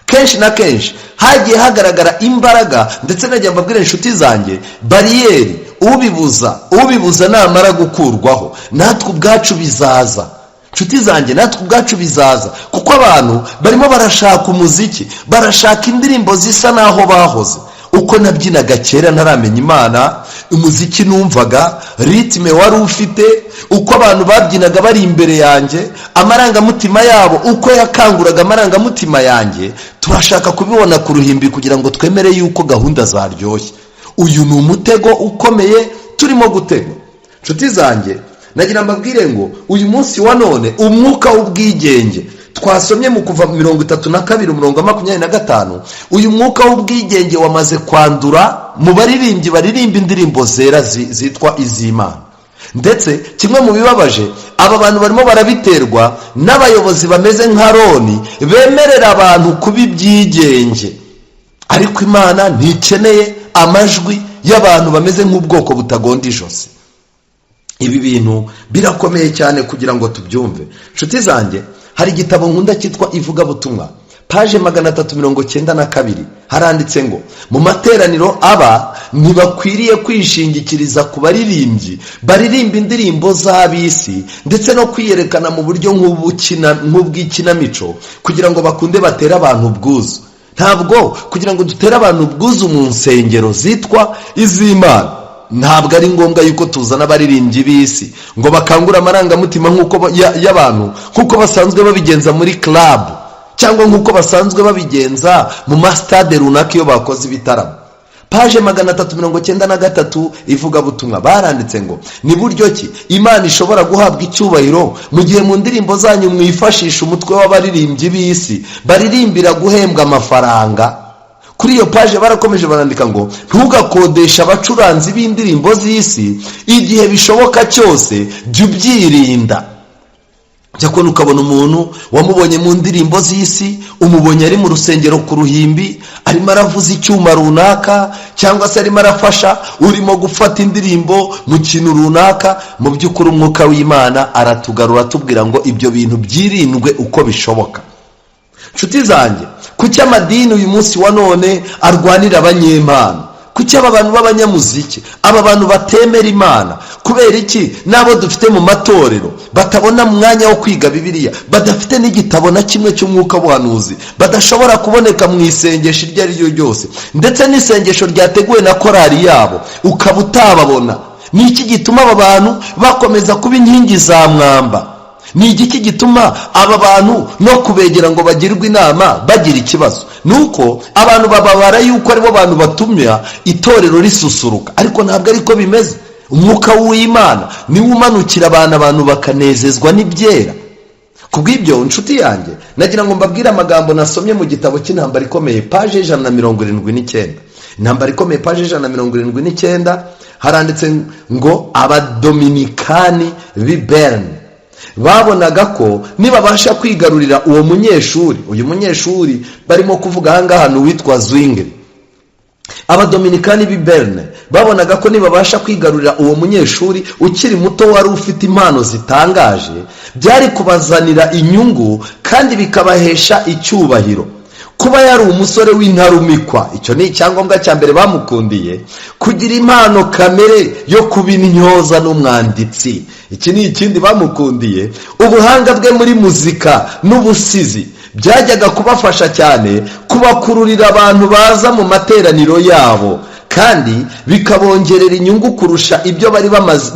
Kenshi na kenshi hagiye hagaragara imbaraga, ndetse nagiye mbabwira inshuti zanjye, bariyeri ubibuza namara gukurwaho, natwe ubwacu bizaza. Inshuti zanjye, natwe ubwacu bizaza, kuko abantu barimo barashaka umuziki, barashaka indirimbo zisa n'aho bahoze. Uko nabyinaga kera ntaramenya Imana, umuziki numvaga, rythme wari ufite, uko abantu babyinaga bari imbere yanjye, amarangamutima yabo uko yakanguraga amarangamutima yanjye, turashaka kubibona ku ruhimbi kugira ngo twemere yuko gahunda zaryoshye. Uyu ni umutego ukomeye turimo gutegwa. Inshuti zanjye, nagira mbabwire ngo uyu munsi wa none umwuka w'ubwigenge twasomye mu Kuva 32 umurongo wa 25, uyu mwuka w'ubwigenge wamaze kwandura mu baririmbyi baririmba indirimbo zera zitwa iz'Imana. Ndetse kimwe mu bibabaje, aba bantu barimo barabiterwa n'abayobozi bameze nka Roni, bemerera abantu kuba ibyigenge. Ariko Imana ntikeneye amajwi y'abantu bameze nk'ubwoko butagonda ijosi. Ibi bintu birakomeye cyane kugira ngo tubyumve. Inshuti zanjye, hari igitabo nkunda cyitwa Ivugabutumwa, paje 392, haranditse ngo mu materaniro aba ntibakwiriye kwishingikiriza ku baririmbyi baririmba indirimbo z'ab'isi, ndetse no kwiyerekana mu buryo nk'ubw'ikinamico kugira ngo bakunde batere abantu ubwuzu. Ntabwo kugira ngo dutere abantu ubwuzu mu nsengero zitwa iz'Imana, ntabwo ari ngombwa yuko tuzana abaririmbyi b'isi ngo bakangure amarangamutima nk'uko y'abantu, nk'uko basanzwe babigenza muri club cyangwa nk'uko basanzwe babigenza mu masitade runaka iyo bakoze ibitaramo. Paje 393, Ivugabutumwa, baranditse ngo ni buryo ki Imana ishobora guhabwa icyubahiro mu gihe mu ndirimbo zanyu mwifashisha umutwe w'abaririmbyi b'isi baririmbira guhembwa amafaranga? Kuri iyo paje barakomeje barandika ngo ntugakodeshe abacuranzi b'indirimbo z'isi, igihe bishoboka cyose jya ubyirinda. Jya kubona ukabona umuntu wamubonye mu ndirimbo z'isi, umubonye ari mu rusengero ku ruhimbi, arimo aravuza icyuma runaka, cyangwa se arimo arafasha urimo gufata indirimbo mu kintu runaka. Mu by'ukuri umwuka w'Imana aratugarura atubwira ngo ibyo bintu byirindwe uko bishoboka. Nshuti zanjye, kuki amadini uyu munsi wa none arwanira abanyempano? Kuki aba bantu b'abanyamuziki, aba bantu batemera Imana, kubera iki n'abo dufite mu matorero batabona umwanya wo kwiga Bibiliya, badafite n'igitabo na kimwe cy'umwuka w'ubuhanuzi, badashobora kuboneka mu isengesho iryo ari ryo ryose, ndetse n'isengesho ryateguwe na korali yabo ukaba utababona? Ni iki gituma aba bantu bakomeza kuba inkingi za mwamba? Ni igiki gituma aba bantu no kubegera ngo bagirwe inama bagira ikibazo? Ni uko abantu bababara yuko aribo bantu batumya itorero risusuruka, ariko ntabwo ariko bimeze. Umwuka w'Imana niwo umanukira abantu, abantu bakanezezwa n'ibyera. Ku bw'ibyo, inshuti yanjye, nagira ngo mbabwire amagambo nasomye mu gitabo cy'Intambara Ikomeye, paje 179. Intambara Ikomeye, paje 179, haranditse ngo Abadominikani b'i Berne babonaga ko nibabasha kwigarurira uwo munyeshuri, uyu munyeshuri barimo kuvuga ahangaha ni uwitwa Zwingli, Abadominikani b'i Berne babonaga ko nibabasha kwigarurira uwo munyeshuri ukiri muto wari ufite impano zitangaje, byari kubazanira inyungu kandi bikabahesha icyubahiro. Kuba yari umusore w'intarumikwa, icyo ni icyangombwa cya mbere bamukundiye. Kugira impano kamere yo kuba intyoza n'umwanditsi, iki ni ikindi bamukundiye. Ubuhanga bwe muri muzika n'ubusizi byajyaga kubafasha cyane kubakururira abantu baza mu materaniro yabo, kandi bikabongerera inyungu kurusha ibyo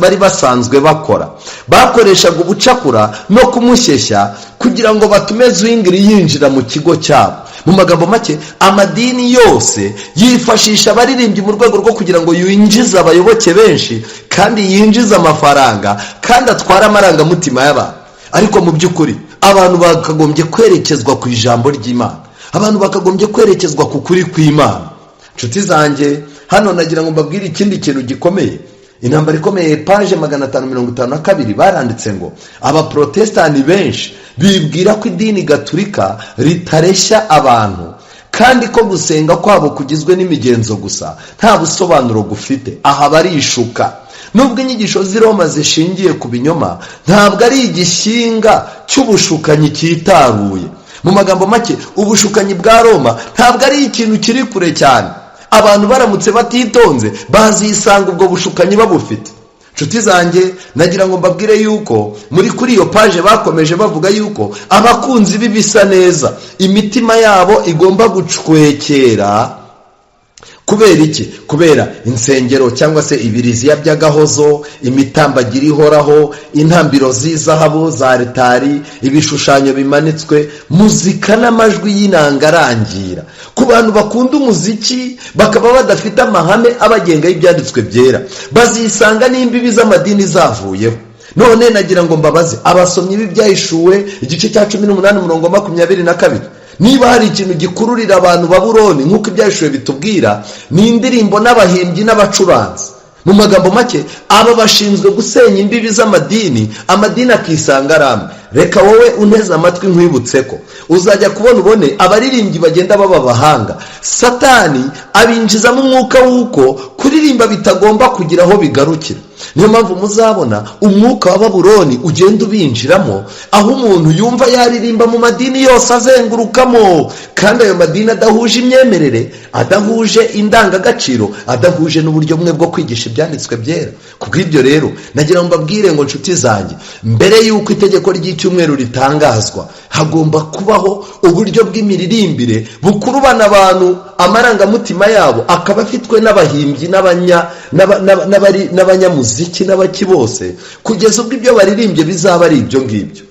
bari basanzwe bakora. Bakoreshaga ubucakura no kumushyeshya kugira ngo batume Zwingli yinjira mu kigo cyabo. Mu magambo make, amadini yose yifashisha abaririmbyi mu rwego rwo kugira ngo yinjize abayoboke benshi, kandi yinjize amafaranga, kandi atware amarangamutima y'abantu. Ariko mu by'ukuri abantu bakagombye kwerekezwa ku ijambo ry'Imana, abantu bakagombye kwerekezwa ku kuri kw'Imana. Inshuti zanjye, hano nagira ngo mbabwire ikindi kintu gikomeye. Intambara ikomeye, page 552, baranditse ngo abaprotestani benshi bibwira ko idini gaturika ritareshya abantu, kandi ko gusenga kwabo kugizwe n'imigenzo gusa, nta busobanuro gufite. Aha barishuka. Nubwo inyigisho z'i Roma zishingiye ku binyoma, ntabwo ari igishinga cy'ubushukanyi cyitaruye. Mu magambo make, ubushukanyi bwa Roma ntabwo ari ikintu kiri kure cyane. Abantu baramutse batitonze bazisanga ubwo bushukanyi babufite. Inshuti zanjye, nagira ngo mbabwire yuko muri kuri iyo page bakomeje bavuga yuko abakunzi b'ibisa neza imitima yabo igomba gucwekera. Kubera iki? Kubera insengero cyangwa se ibiriziya by'agahozo, imitambagiro ihoraho, intambiro z'izahabu za ritari, ibishushanyo bimanitswe, muzika n'amajwi y'inanga arangira. Ku bantu bakunda umuziki bakaba badafite amahame abagenga y'ibyanditswe byera, bazisanga n'imbibi z'amadini zavuyeho. None nagira ngo mbabaze abasomyi b'Ibyahishuwe igice cya 18 umurongo 22, niba hari ikintu gikururira abantu Babuloni nk'uko Ibyahishuwe bitubwira, ni indirimbo n'abahimbyi n'abacuranzi. Mu magambo make, aba bashinzwe gusenya imbibi z'amadini, amadini akisanga ari amwe. Reka wowe unteze amatwi nkwibutse ko uzajya kubona ubone abaririmbyi bagenda baba abahanga, Satani abinjizamo umwuka w'uko kuririmba bitagomba kugira aho bigarukira. Niyo mpamvu muzabona umwuka wa Babuloni ugenda ubinjiramo, aho umuntu yumva yaririmba mu madini yose azengurukamo, kandi ayo madini adahuje imyemerere, adahuje indangagaciro, adahuje n'uburyo bumwe bwo kwigisha ibyanditswe byera. Ku bw'ibyo rero, nagira ngo mbabwire ngo nshuti zanjye, mbere y'uko itegeko ry'icyumweru ritangazwa, hagomba kubaho uburyo bw'imiririmbire bukurubana abantu, amarangamutima yabo akaba afitwe n'abahimbyi n'abanyamuziki n'abaki bose, kugeza ubwo ibyo baririmbye bizaba ari ibyo ngibyo.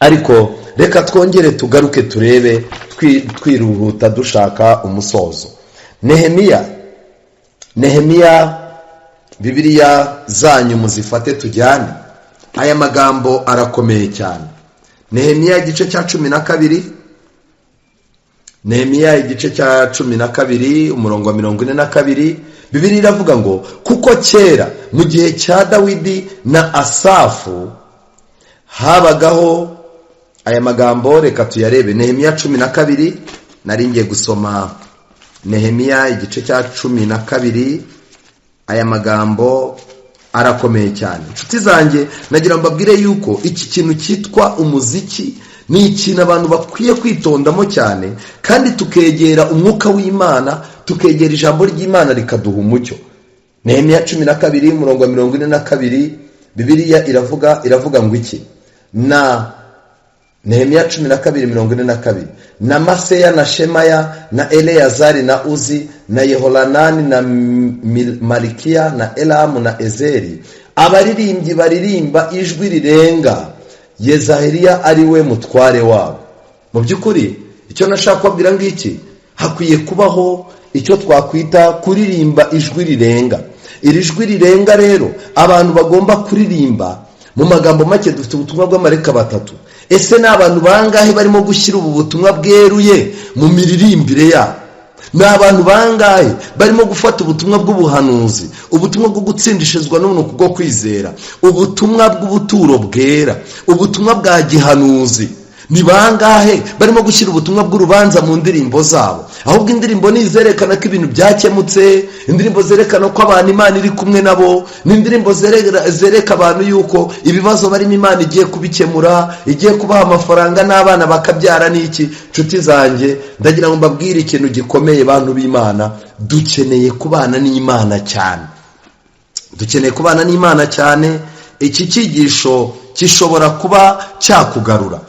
Ariko reka twongere tugaruke turebe, twiruhuta dushaka umusozo, Nehemiya. Nehemiya, Bibiliya zanyu muzifate tujyane, aya magambo arakomeye cyane. Nehemiya igice cya 12, Nehemiya igice cya 12 umurongo wa 42, Bibiliya iravuga ngo: "Kuko kera mu gihe cya Dawidi na Asafu habagaho." Aya magambo reka tuyarebe. Nehemiya 12, nari ngiye gusoma Nehemiya igice cya 12. Aya magambo arakomeye cyane. Inshuti zanjye, nagira ngo mbabwire yuko iki kintu cyitwa umuziki ni ikintu abantu bakwiye kwitondamo cyane, kandi tukegera umwuka w'Imana, tukegera ijambo ry'Imana rikaduha umucyo. Nehemiya 12 umurongo wa 42, Bibiliya iravuga ngo iki? Na Nehemiya 12:42: "Na Maseya na Shemaya na Eleyazari na Uzi na Yehoranani na Malikiya na Elamu na Ezeri, abaririmbyi baririmba ijwi rirenga, Yezahiriya ari we mutware wabo." Mu by'ukuri icyo nashaka kubabwira ngiki: hakwiye kubaho icyo twakwita kuririmba ijwi rirenga. Iri jwi rirenga rero abantu bagomba kuririmba, mu magambo make, dufite ubutumwa bw'amareka batatu. Ese ni abantu bangahe barimo gushyira ubu butumwa bweruye mu miririmbire yabo? Ni abantu bangahe barimo gufata ubutumwa bw'ubuhanuzi, ubutumwa bwo gutsindishirizwa n'ubuntu bwo kwizera, ubutumwa bw'ubuturo bwera, ubutumwa bwa gihanuzi? Ni bangahe barimo gushyira ubutumwa bw'urubanza mu ndirimbo zabo? Ahubwo indirimbo ni izerekana ko ibintu byakemutse, indirimbo zerekana ko abantu Imana iri kumwe nabo, ni indirimbo zereka abantu yuko ibibazo barimo Imana igiye kubikemura, igiye kubaha amafaranga n'abana bakabyara n'iki. Nshuti zanjye, ndagira ngo mbabwire ikintu gikomeye. Bantu b'Imana, dukeneye kubana n'Imana cyane, dukeneye kubana n'Imana cyane. Iki cyigisho gishobora kuba cyakugarura,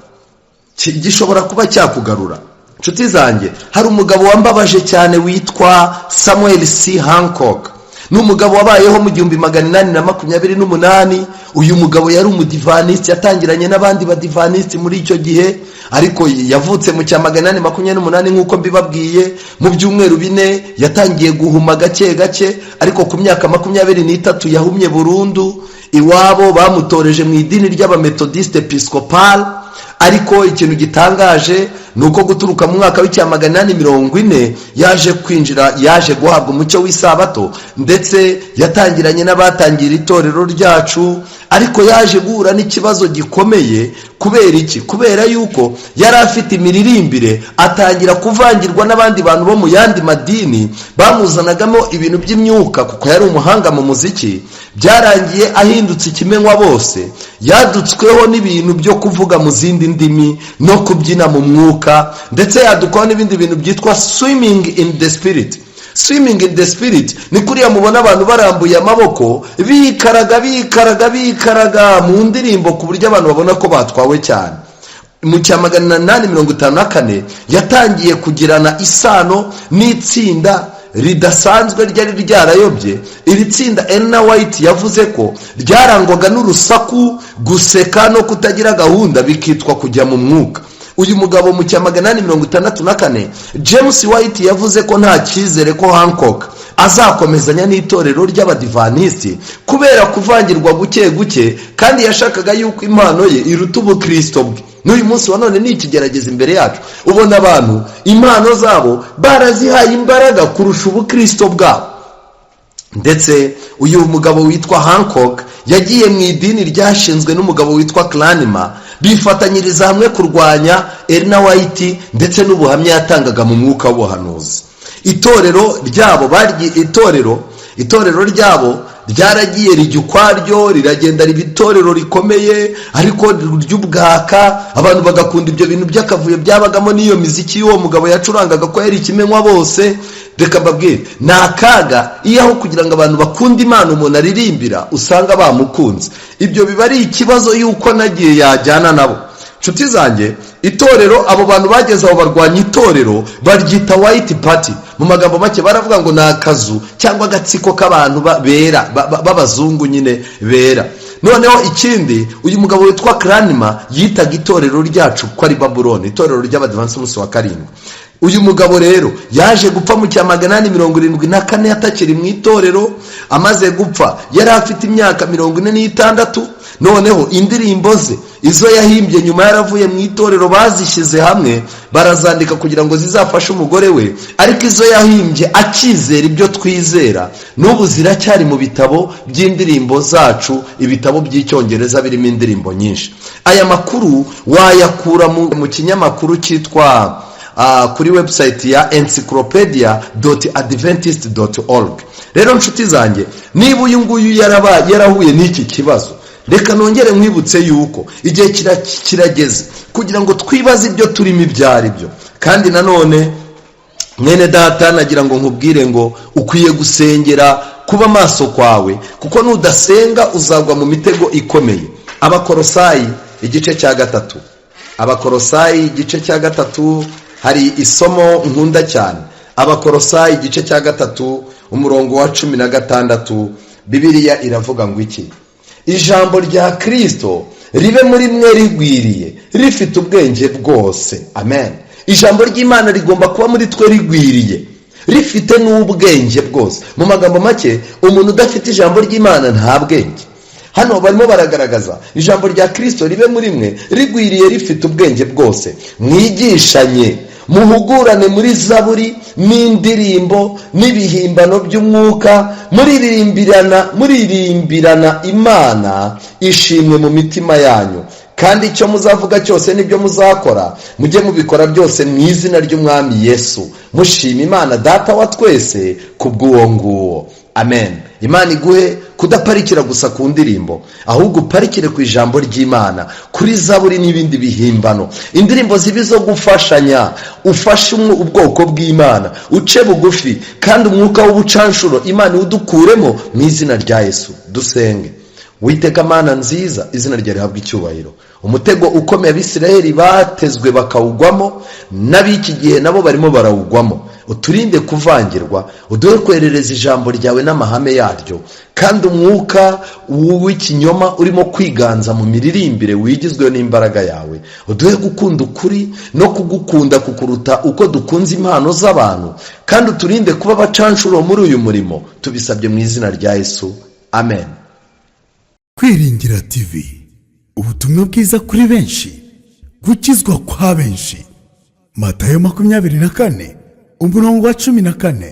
gishobora kuba cyakugarura. Inshuti zanjye, hari umugabo wambabaje cyane witwa Samuel C. Hancock. Ni umugabo wabayeho mu 1828. Uyu mugabo yari umudivanisiti, yatangiranye n'abandi badivanisiti muri icyo gihe, ariko yavutse mu cya 828 nk'uko mbibabwiye. Mu byumweru 4 yatangiye guhuma gake gake, ariko ku myaka 23 yahumye burundu. Iwabo bamutoreje mu idini ry'abametodisite episcopal, ariko ikintu gitangaje ni uko guturuka mu mwaka w'icya 840 yaje kwinjira, yaje guhabwa umucyo w'isabato, ndetse yatangiranye n'abatangira itorero ryacu. Ariko yaje guhura n'ikibazo gikomeye. Kubera iki? Kubera yuko yari afite imiririmbire, atangira kuvangirwa n'abandi bantu bo mu yandi madini bamuzanagamo ibintu by'imyuka, kuko yari umuhanga mu muziki. Byarangiye ahindutse ikimenywa bose, yadutsweho n'ibintu byo kuvuga mu zindi ndimi no kubyina mu mwuka, ndetse yadukwaho n'ibindi bintu byitwa swimming in the spirit. Swimming in the spirit ni kuriya mubona abantu barambuye amaboko, bikaraga, bikaraga, bikaraga mu ndirimbo, ku buryo abantu babona ko batwawe cyane. Mu cya 854 yatangiye kugirana isano n'itsinda ridasanzwe ryari ryarayobye. Iri tsinda, Elena White yavuze ko ryarangwaga n'urusaku, guseka no kutagira gahunda, bikitwa kujya mu mwuka. Uyu mugabo mu cya 864, James White yavuze ko nta cyizere ko Hancock azakomezanya n'itorero ry'abadivanisiti kubera kuvangirwa guke guke, kandi yashakaga yuko impano ye iruta ubukristo bwe. N'uyu munsi wa none ni ikigerageza imbere yacu. Ubona abantu impano zabo barazihaye imbaraga kurusha ubukristo bwabo. Ndetse uyu mugabo witwa Hancock yagiye mu idini ryashinzwe n'umugabo witwa Cranmer, bifatanyiriza hamwe kurwanya Elena White ndetse n'ubuhamya yatangaga mu mwuka w'ubuhanuzi. Itorero ryabo itorero ryabo ryaragiye rijya ukwaryo, riragenda riba itorero rikomeye, ariko ry'ubwaka. Abantu bagakunda ibyo bintu by'akavuyo byabagamo n'iyo miziki y'uwo mugabo yacurangaga, ko yari ikimenywa bose. Reka mbabwire, ni akaga iyo aho kugira ngo abantu bakunde Imana umuntu aririmbira usanga bamukunze. Ibyo biba ari ikibazo y'uko nagiye yajyana nabo. Nshuti zanjye, itorero, abo bantu bageze aho barwanya itorero, baryita White Party. Mu magambo make baravuga ngo ni akazu cyangwa agatsiko k'abantu bera, b'abazungu nyine bera. Noneho ikindi, uyu mugabo witwa Cranmer yitaga itorero ryacu ko ari Babuloni, itorero ry'Abadivansi umunsi wa karindwi. Uyu mugabo rero yaje gupfa mu cya 874, atakiri mu itorero. Amaze gupfa yari afite imyaka 46. Noneho indirimbo ze, izo yahimbye nyuma yaravuye mu itorero, bazishyize hamwe barazandika kugira ngo zizafashe umugore we, ariko izo yahimbye akizera ibyo twizera n'ubu ziracyari mu bitabo by'indirimbo zacu, ibitabo by'Icyongereza birimo indirimbo nyinshi. Aya makuru wayakura mu kinyamakuru cyitwa, kuri website ya encyclopedia.adventist.org. Rero nshuti zanjye, niba uyu nguyu yarahuye n'iki kibazo, reka nongere nkwibutse yuko igihe kirageze kugira ngo twibaze ibyo turimo ibyo ari byo. Kandi nanone, mwene data, nagira ngo nkubwire ngo ukwiye gusengera kuba maso kwawe, kuko nudasenga uzagwa mu mitego ikomeye. Abakorosayi igice cya 3, Abakorosayi igice cya 3, hari isomo nkunda cyane. Abakorosayi igice cya 3, umurongo wa 16, Bibiliya iravuga ngo iki? Ijambo rya Kirisito ribe muri mwe rigwiriye, rifite ubwenge bwose. Amen. Ijambo ry'Imana rigomba kuba muri twe rigwiriye, rifite n'ubwenge bwose. Mu magambo make, umuntu udafite ijambo ry'Imana nta bwenge. Hano barimo baragaragaza ijambo rya Kirisito ribe muri mwe rigwiriye, rifite ubwenge bwose, mwigishanye, muhugurane muri zaburi n'indirimbo n'ibihimbano by'umwuka, muririmbirana Imana ishimwe mu mitima yanyu. Kandi icyo muzavuga cyose n'ibyo muzakora, mujye mubikora byose mu izina ry'Umwami Yesu, mushima Imana Data wa twese kubw'uwo nguwo. Amen. Imana iguhe kudaparikira gusa ku ndirimbo, ahubwo uparikire ku ijambo ry'Imana, kuri zaburi n'ibindi bihimbano. Indirimbo ziba izo gufashanya, ufashe ubwoko bw'Imana, uce bugufi, kandi umwuka w'ubucanshuro Imana iwudukuremo mu izina rya Yesu. Dusenge. Witeka Mana nziza, izina ryawe rihabwa icyubahiro. Umutego ukomeye Abisirayeli batezwe bakawugwamo, n'ab'iki gihe nabo barimo barawugwamo. Uturinde kuvangirwa, uduhe kwerereza ijambo ryawe n'amahame yaryo, kandi umwuka w'ikinyoma urimo kwiganza mu miririmbire wigizwe n'imbaraga yawe. Uduhe gukunda ukuri no kugukunda kukuruta uko dukunze impano z'abantu, kandi uturinde kuba abacanshuro muri uyu murimo. Tubisabye mu izina rya Yesu, amen. Kwiringira TV, ubutumwa bwiza kuri benshi, gukizwa kwa benshi. Matayo 24 umurongo wa 14.